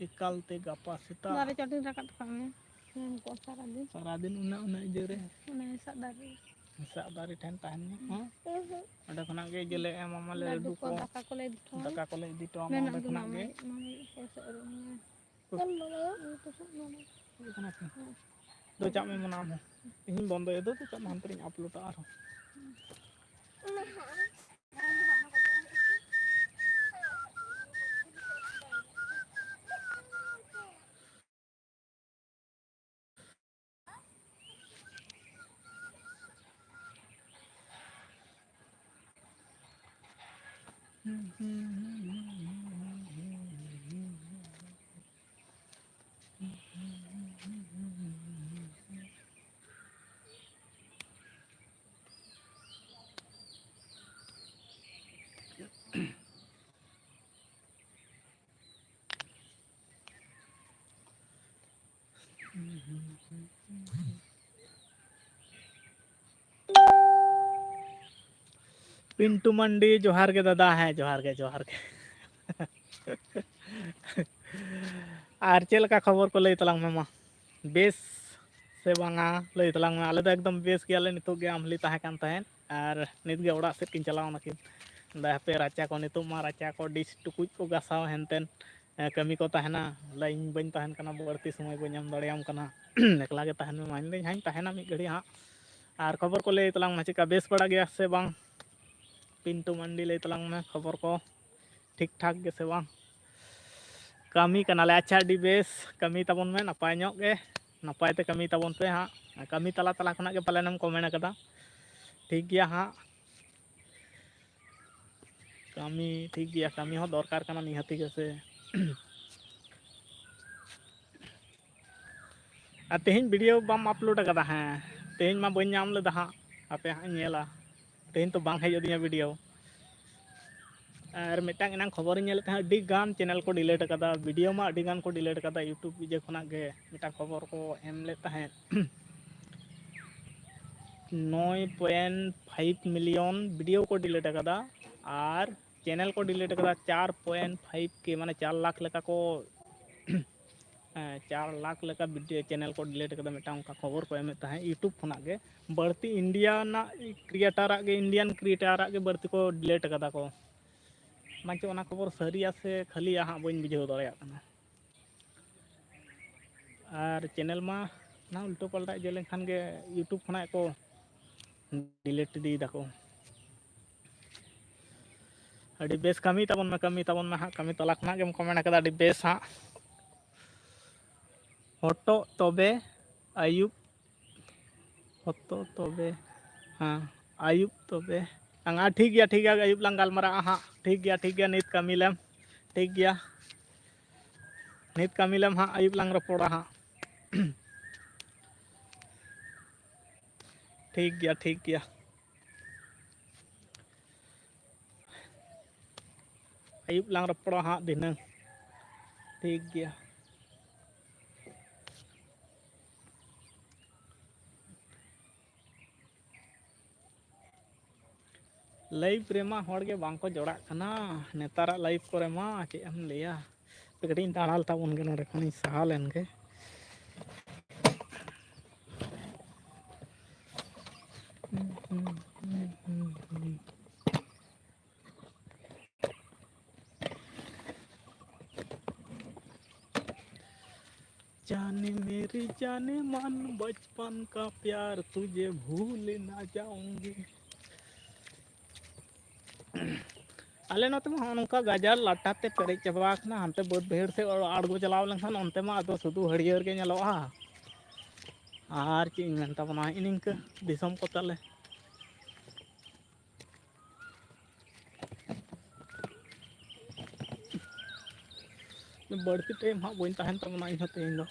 ᱮᱠᱟᱞ ᱛᱮ ᱜᱟᱯᱟ ᱥᱮᱛᱟᱜ᱾ ᱫᱟᱨᱮ ᱪᱟᱹᱴᱤᱧ ᱨᱟᱠᱟᱵ ᱠᱟᱜ ᱢᱮ᱾ ᱦᱮᱸ, ᱠᱚ ᱥᱟᱨᱟᱫᱤᱱ᱾ ᱥᱟᱨᱟᱫᱤᱱ ᱩᱱᱟᱹᱜ, ᱩᱱᱟᱹᱜ ᱤᱭᱟᱹ ᱨᱮ᱾ ᱚᱱᱟ ᱦᱮᱸᱥᱟᱜ ᱫᱟᱨᱮ᱾ ᱦᱮᱸᱥᱟᱜ ᱫᱟᱨᱮ ᱴᱷᱮᱱ ᱛᱟᱦᱮᱱ ᱢᱮ, ᱦᱮᱸ? ᱦᱩᱸ ᱦᱩᱸ᱾ ᱚᱸᱰᱮ ᱠᱷᱚᱱᱟᱜ ᱜᱮ ᱡᱮᱞᱮ ᱮᱢᱟᱢᱟ, ᱞᱟᱹᱰᱩ ᱞᱟᱹᱰᱩ ᱠᱚ, ᱠᱚ, ᱫᱟᱠᱟ ᱠᱚᱞᱮ ᱤᱫᱤ ᱦᱚᱴᱚ ᱟᱢᱟ ᱢᱮᱱᱟᱜ ᱚᱸᱰᱮ ᱜᱮ ᱠᱷᱚᱱᱟᱜ ᱢᱟᱢᱟ, ᱜᱮ᱾ ᱢᱟᱢᱤ ᱯᱚᱭᱥᱟ ᱟᱹᱜᱩ ᱟᱢᱟ᱾ ᱮᱢ ᱵᱟᱲᱟᱭᱟ᱾ ᱩᱱᱠᱩ ᱥᱟᱶ ᱢᱟᱢᱟ᱾ ᱪᱮᱫ ᱠᱟᱱᱟ ᱯᱮ? ᱦᱮᱸ᱾ ᱫᱚ ᱪᱟᱜ ᱢᱮ ᱢᱟᱱᱟᱣ ᱢᱮ᱾ ᱤᱧ ᱵᱚᱱᱫᱚᱭᱟ ᱫᱚ, ᱫᱚ ᱪᱟᱜ ᱢᱮ ᱦᱟᱱᱛᱮ ᱨᱤᱧ ᱟᱯᱞᱳᱰᱟ ᱟᱨᱦᱚᱸ᱾ ᱯᱤᱱᱴᱩ ᱢᱟᱱᱰᱤ, ᱡᱚᱦᱟᱨ ᱜᱮ ᱫᱟᱫᱟ᱾ ᱦᱮᱸ, ᱡᱚᱦᱟᱨ ᱜᱮ, ᱡᱚᱦᱟᱨ ᱜᱮ᱾ ᱟᱨ ᱪᱮᱫ ᱞᱮᱠᱟ ᱠᱷᱚᱵᱚᱨ ᱠᱚ ᱞᱟᱹᱭ ᱛᱟᱞᱟᱝ ᱢᱮ ᱢᱟ? ᱵᱮᱥ ᱥᱮ ᱵᱟᱝᱟ ᱞᱟᱹᱭ ᱛᱟᱞᱟᱝ ᱢᱮ᱾ ᱟᱞᱮ ᱫᱚ ᱮᱠᱫᱚᱢ ᱵᱮᱥ ᱜᱮᱭᱟᱞᱮ᱾ ᱱᱤᱛᱚᱜ ᱜᱮ ᱟᱢᱦᱞᱤ ᱛᱟᱦᱮᱸ ᱠᱟᱱ ᱛᱟᱦᱮᱸᱫ ᱟᱨ ᱱᱤᱛ ᱜᱮ ᱚᱲᱟᱜ ᱥᱮᱫ ᱠᱤᱱ ᱪᱟᱞᱟᱣ ᱱᱟᱠᱤᱱ᱾ ᱫᱟ ᱦᱟᱯᱮ ᱨᱟᱪᱟ ᱠᱚ, ᱱᱤᱛᱚᱜ ᱢᱟ ᱨᱟᱪᱟ ᱠᱚ, ᱰᱤᱥ ᱴᱩᱠᱩᱡ ᱠᱚ ᱜᱟᱥᱟᱣ ᱦᱮᱱᱛᱮᱱ, ᱮ, ᱠᱟᱹᱢᱤ ᱠᱚ ᱛᱟᱦᱮᱱᱟ᱾ ᱵᱚᱞᱮ ᱤᱧ ᱵᱟᱹᱧ ᱛᱟᱦᱮᱱ ᱠᱟᱱᱟ, ᱵᱟᱹᱲᱛᱤ ᱥᱚᱢᱚᱭ ᱵᱟᱹᱧ ᱮᱢ ᱫᱟᱲᱮᱭᱟᱢ ᱠᱟᱱᱟ᱾ ᱮᱠᱞᱟ ᱜᱮ ᱛᱟᱦᱮᱱ ᱢᱮ᱾ ᱢᱮᱱᱫᱟᱹᱧ ᱦᱟᱸᱧ ᱛᱟᱦᱮᱱᱟ ᱢᱤᱫ ᱜᱷᱟᱹᱲᱤᱡ ᱦᱟᱸᱜ᱾ ᱟᱨ ᱠᱷᱚᱵᱚᱨ ᱠᱚ ᱞᱟᱹᱭ ᱛᱟᱞᱟᱝ ᱢᱮ, ᱪᱮᱫᱠᱟ ᱵᱮᱥ ᱵᱟᱲᱟ ᱜᱮᱭᱟ ᱥᱮ ᱵᱟᱝ? ᱯᱤᱱᱴᱩ ᱢᱟᱱᱰᱤ, ᱞᱟᱹᱭ ᱛᱟᱞᱟᱝ ᱢᱮ ᱠᱷᱚᱵᱚᱨ ᱠᱚ᱾ ᱴᱷᱤᱠ ᱴᱷᱟᱠ ᱜᱮᱥᱮ ᱵᱟᱝ? ᱠᱟᱹᱢᱤ ᱠᱟᱱᱟᱞᱮ᱾ ᱟᱪᱪᱷᱟ, ᱟᱹᱰᱤ ᱵᱮᱥ, ᱠᱟᱹᱢᱤ ᱛᱟᱵᱚᱱ ᱢᱮ ᱱᱟᱯᱟᱭ ᱧᱚᱜ ᱜᱮ, ᱱᱟᱯᱟᱭ ᱛᱮ ᱠᱟᱹᱢᱤ ᱛᱟᱵᱚᱱ ᱯᱮ ᱦᱟᱸᱜ᱾ ᱠᱟᱹᱢᱤ ᱛᱟᱞᱟ ᱛᱟᱞᱟ ᱠᱷᱚᱱᱟᱜ ᱜᱮ ᱯᱟᱞᱮᱱ ᱮᱢ ᱠᱚᱢᱮᱱᱴ ᱟᱠᱟᱫᱟ᱾ ᱴᱷᱤᱠ ᱜᱮᱭᱟ ᱦᱟᱸᱜ, ᱠᱟᱹᱢᱤ ᱴᱷᱤᱠ ᱜᱮᱭᱟ, ᱠᱟᱹᱢᱤ ᱦᱚᱸ ᱫᱚᱨᱠᱟᱨ ᱠᱟᱱᱟ ᱱᱤᱦᱟᱹᱛᱤ ᱜᱮ ᱥᱮ᱾ ᱟᱨ ᱛᱮᱦᱮᱧ ᱵᱷᱤᱰᱤᱭᱳ ᱵᱟᱢ ᱟᱯᱞᱳᱰ ᱟᱠᱟᱫᱟ? ᱦᱮᱸ, ᱛᱮᱦᱮᱧ ᱢᱟ ᱵᱟᱹᱧ ᱧᱟᱢ ᱞᱮᱫᱟ ᱦᱟᱸᱜ, ᱦᱟᱯᱮ ᱦᱟᱸᱜ ᱤᱧ ᱧᱮᱞᱟ᱾ ᱛᱮᱦᱮᱧ ᱛᱚ ᱵᱟᱝ ᱦᱮᱡ ᱟᱹᱫᱤᱧᱟ ᱵᱷᱤᱰᱤᱭᱳ᱾ ᱟᱨ ᱢᱤᱫᱴᱟᱝ ᱮᱱᱟᱝ ᱠᱷᱚᱵᱚᱨᱤᱧ ᱧᱮᱞᱮᱫ ᱛᱟᱦᱮᱸᱫ, ᱟᱹᱰᱤ ᱜᱟᱱ ᱪᱮᱱᱮᱞ ᱠᱚ ᱰᱤᱞᱤᱴ ᱟᱠᱟᱫᱟ, ᱵᱷᱤᱰᱤᱭᱳ ᱢᱟ ᱟᱹᱰᱤ ᱜᱟᱱ ᱠᱚ ᱰᱤᱞᱤᱴ ᱟᱠᱟᱫᱟ YouTube ᱤᱭᱟᱹ ᱠᱷᱚᱱᱟᱜ ᱜᱮ᱾ ᱢᱤᱫᱴᱟᱝ ᱠᱷᱚᱵᱚᱨ ᱠᱚ ᱮᱢ ᱞᱮᱫ ᱛᱟᱦᱮᱸᱫ, ᱱᱚᱭ ᱯᱚᱭᱮᱱᱴ ᱯᱷᱟᱭᱤᱵᱷ ᱢᱤᱞᱤᱭᱚᱱ ᱵᱷᱤᱰᱤᱭᱳ ᱠᱚ ᱰᱤᱞᱤᱴ ᱟᱠᱟᱫᱟ ᱟᱨ ᱪᱮᱱᱮᱞ ᱠᱚ ᱰᱤᱞᱤᱴ ᱠᱟᱫᱟ ᱪᱟᱨ ᱯᱚᱭᱮᱱᱴ ᱯᱷᱟᱭᱤᱵᱷ ᱠᱮ, ᱢᱟᱱᱮ ᱪᱟᱨ ᱞᱟᱠᱷ ᱞᱮᱠᱟ ᱠᱚ ᱦᱮᱸ, ᱪᱟᱨ ᱞᱟᱠᱷ ᱞᱮᱠᱟ ᱵᱷᱤᱰᱤᱭᱳ ᱪᱮᱱᱮᱞ ᱠᱚ ᱰᱤᱞᱤᱴ ᱠᱟᱫᱟ, ᱢᱤᱫᱴᱟᱝ ᱚᱱᱠᱟ ᱠᱷᱚᱵᱚᱨ ᱠᱚ ᱮᱢᱮᱫ ᱛᱟᱦᱮᱸᱫ ᱤᱭᱩᱴᱩᱵᱽ ᱠᱷᱚᱱᱟᱜ ᱜᱮ᱾ ᱵᱟᱹᱲᱛᱤ ᱤᱱᱰᱤᱭᱟ ᱨᱮᱱᱟᱜ ᱠᱨᱤᱭᱮᱴᱟᱨᱟᱜ ᱜᱮ, ᱤᱱᱰᱤᱭᱟᱱ ᱠᱨᱤᱭᱮᱴᱟᱨᱟᱜ ᱜᱮ ᱵᱟᱹᱲᱛᱤ ᱠᱚ ᱰᱤᱞᱤᱴ ᱠᱟᱫᱟ ᱠᱚ᱾ ᱵᱟᱝᱪᱚ ᱚᱱᱟ ᱠᱷᱚᱵᱚᱨ ᱥᱟᱹᱨᱤᱭᱟ ᱥᱮ ᱠᱷᱟᱹᱞᱤᱭᱟ ᱦᱟᱸᱜ ᱵᱟᱹᱧ ᱵᱩᱡᱷᱟᱹᱣ ᱫᱟᱲᱮᱭᱟᱜ ᱠᱟᱱᱟ᱾ ᱟᱨ ᱪᱮᱱᱮᱞ ᱢᱟ ᱱᱟ ᱩᱞᱴᱟᱹ ᱯᱟᱞᱴᱟ ᱤᱭᱟᱹ ᱞᱮᱱᱠᱷᱟᱱ ᱜᱮ ᱤᱭᱩᱴᱩᱵᱽ ᱠᱷᱚᱱᱟᱜ ᱠᱚ ᱰᱤᱞᱤᱴ ᱤᱫᱤᱭ ᱫᱟᱠᱚ᱾ ᱟᱹᱰᱤ ᱵᱮᱥ, ᱠᱟᱹᱢᱤ ᱛᱟᱵᱚᱱ ᱢᱮ, ᱠᱟᱹᱢᱤ ᱛᱟᱵᱚᱱ ᱢᱮ ᱦᱟᱸᱜ, ᱠᱟᱹᱢᱤ ᱛᱟᱞᱟ ᱠᱷᱚᱱᱟᱜ ᱜᱮᱢ ᱠᱚᱢᱮᱱᱴ ᱟᱠᱟᱫᱟ, ᱟᱹᱰᱤ ᱵᱮᱥ ᱦᱟᱸᱜ᱾ ᱦᱚᱴᱚᱜ ᱛᱚᱵᱮ ᱟᱹᱭᱩᱵ, ᱦᱚᱴᱚᱜ ᱛᱚᱵᱮ, ᱦᱮᱸ, ᱟᱹᱭᱩᱵ ᱛᱚᱵᱮ᱾ ᱦᱮᱸ, ᱴᱷᱤᱠ ᱜᱮᱭᱟ, ᱴᱷᱤᱠ ᱜᱮᱭᱟ, ᱟᱹᱭᱩᱵ ᱞᱟᱝ ᱜᱟᱞᱢᱟᱨᱟᱜᱼᱟ ᱦᱟᱸᱜ᱾ ᱴᱷᱤᱠ ᱜᱮᱭᱟ, ᱴᱷᱤᱠ ᱜᱮᱭᱟ, ᱱᱤᱛ ᱠᱟᱹᱢᱤ ᱞᱮᱢ᱾ ᱴᱷᱤᱠ ᱜᱮᱭᱟ, ᱱᱤᱛ ᱠᱟᱹᱢᱤ ᱞᱮᱢ ᱦᱟᱸᱜ, ᱟᱹᱭᱩᱵ ᱞᱟᱝ ᱨᱚᱯᱚᱲᱟ ᱦᱟᱸᱜ᱾ ᱴᱷᱤᱠ ᱜᱮᱭᱟ, ᱴᱷᱤᱠ ᱜᱮᱭᱟ᱾ ᱟᱹᱭᱩᱵ ᱞᱟᱝ ᱨᱚᱯᱚᱲᱟ ᱦᱟᱸᱜ ᱫᱷᱤᱱᱟᱹᱝ᱾ ᱴᱷᱤᱠ ᱜᱮᱭᱟ᱾ ᱞᱟᱭᱤᱵᱷ ᱨᱮᱢᱟ ᱦᱚᱲ ᱜᱮ ᱵᱟᱝ ᱠᱚ ᱡᱚᱲᱟᱜ ᱠᱟᱱᱟ ᱱᱮᱛᱟᱨᱟᱜ ᱞᱟᱭᱤᱵᱷ ᱠᱚᱨᱮ ᱢᱟ, ᱪᱮᱫ ᱮᱢ ᱞᱟᱹᱭᱟ᱾ ᱦᱟᱯᱮ ᱠᱟᱹᱴᱤᱡ ᱤᱧ ᱫᱟᱬᱟ ᱞᱮᱛᱟ ᱵᱚᱱ ᱜᱮ, ᱱᱚᱰᱮ ᱠᱷᱚᱱᱤᱧ ᱥᱟᱦᱟ ᱞᱮᱱ ᱜᱮ᱾ जाने मेरी जाने मन बचपन का प्यार तुझे भूल ना जाऊंगी। ᱟᱞᱮ ᱱᱚᱛᱮ ᱢᱟ ᱦᱚᱸᱜᱼᱚ ᱱᱚᱝᱠᱟ ᱜᱟᱡᱟᱲ ᱞᱟᱴᱟ ᱛᱮ ᱯᱮᱨᱮᱡ ᱪᱟᱵᱟ ᱟᱠᱟᱱᱟ᱾ ᱦᱟᱱᱛᱮ ᱵᱟᱹᱫᱽ ᱵᱟᱹᱭᱦᱟᱹᱲ ᱥᱮᱫ ᱟᱬᱜᱚ ᱪᱟᱞᱟᱣ ᱞᱮᱱᱠᱷᱟᱱ ᱚᱱᱛᱮ ᱢᱟ ᱟᱫᱚ ᱥᱩᱫᱷᱩ ᱦᱟᱹᱨᱭᱟᱹᱲ ᱜᱮ ᱧᱮᱞᱚᱜᱼᱟ᱾ ᱟᱨ ᱪᱮᱫ ᱤᱧ ᱢᱮᱱ ᱛᱟᱵᱚᱱᱟ, ᱦᱮᱸᱜᱼᱮ ᱱᱤᱝᱠᱟᱹ ᱫᱤᱥᱚᱢ ᱠᱚ ᱛᱟᱞᱮ᱾ ᱵᱟᱹᱲᱛᱤ ᱴᱟᱭᱤᱢ ᱦᱟᱸᱜ ᱵᱟᱹᱧ ᱛᱟᱦᱮᱱ ᱛᱟᱵᱚᱱᱟ ᱤᱧᱦᱚᱸ ᱛᱮᱦᱮᱧ ᱫᱚ᱾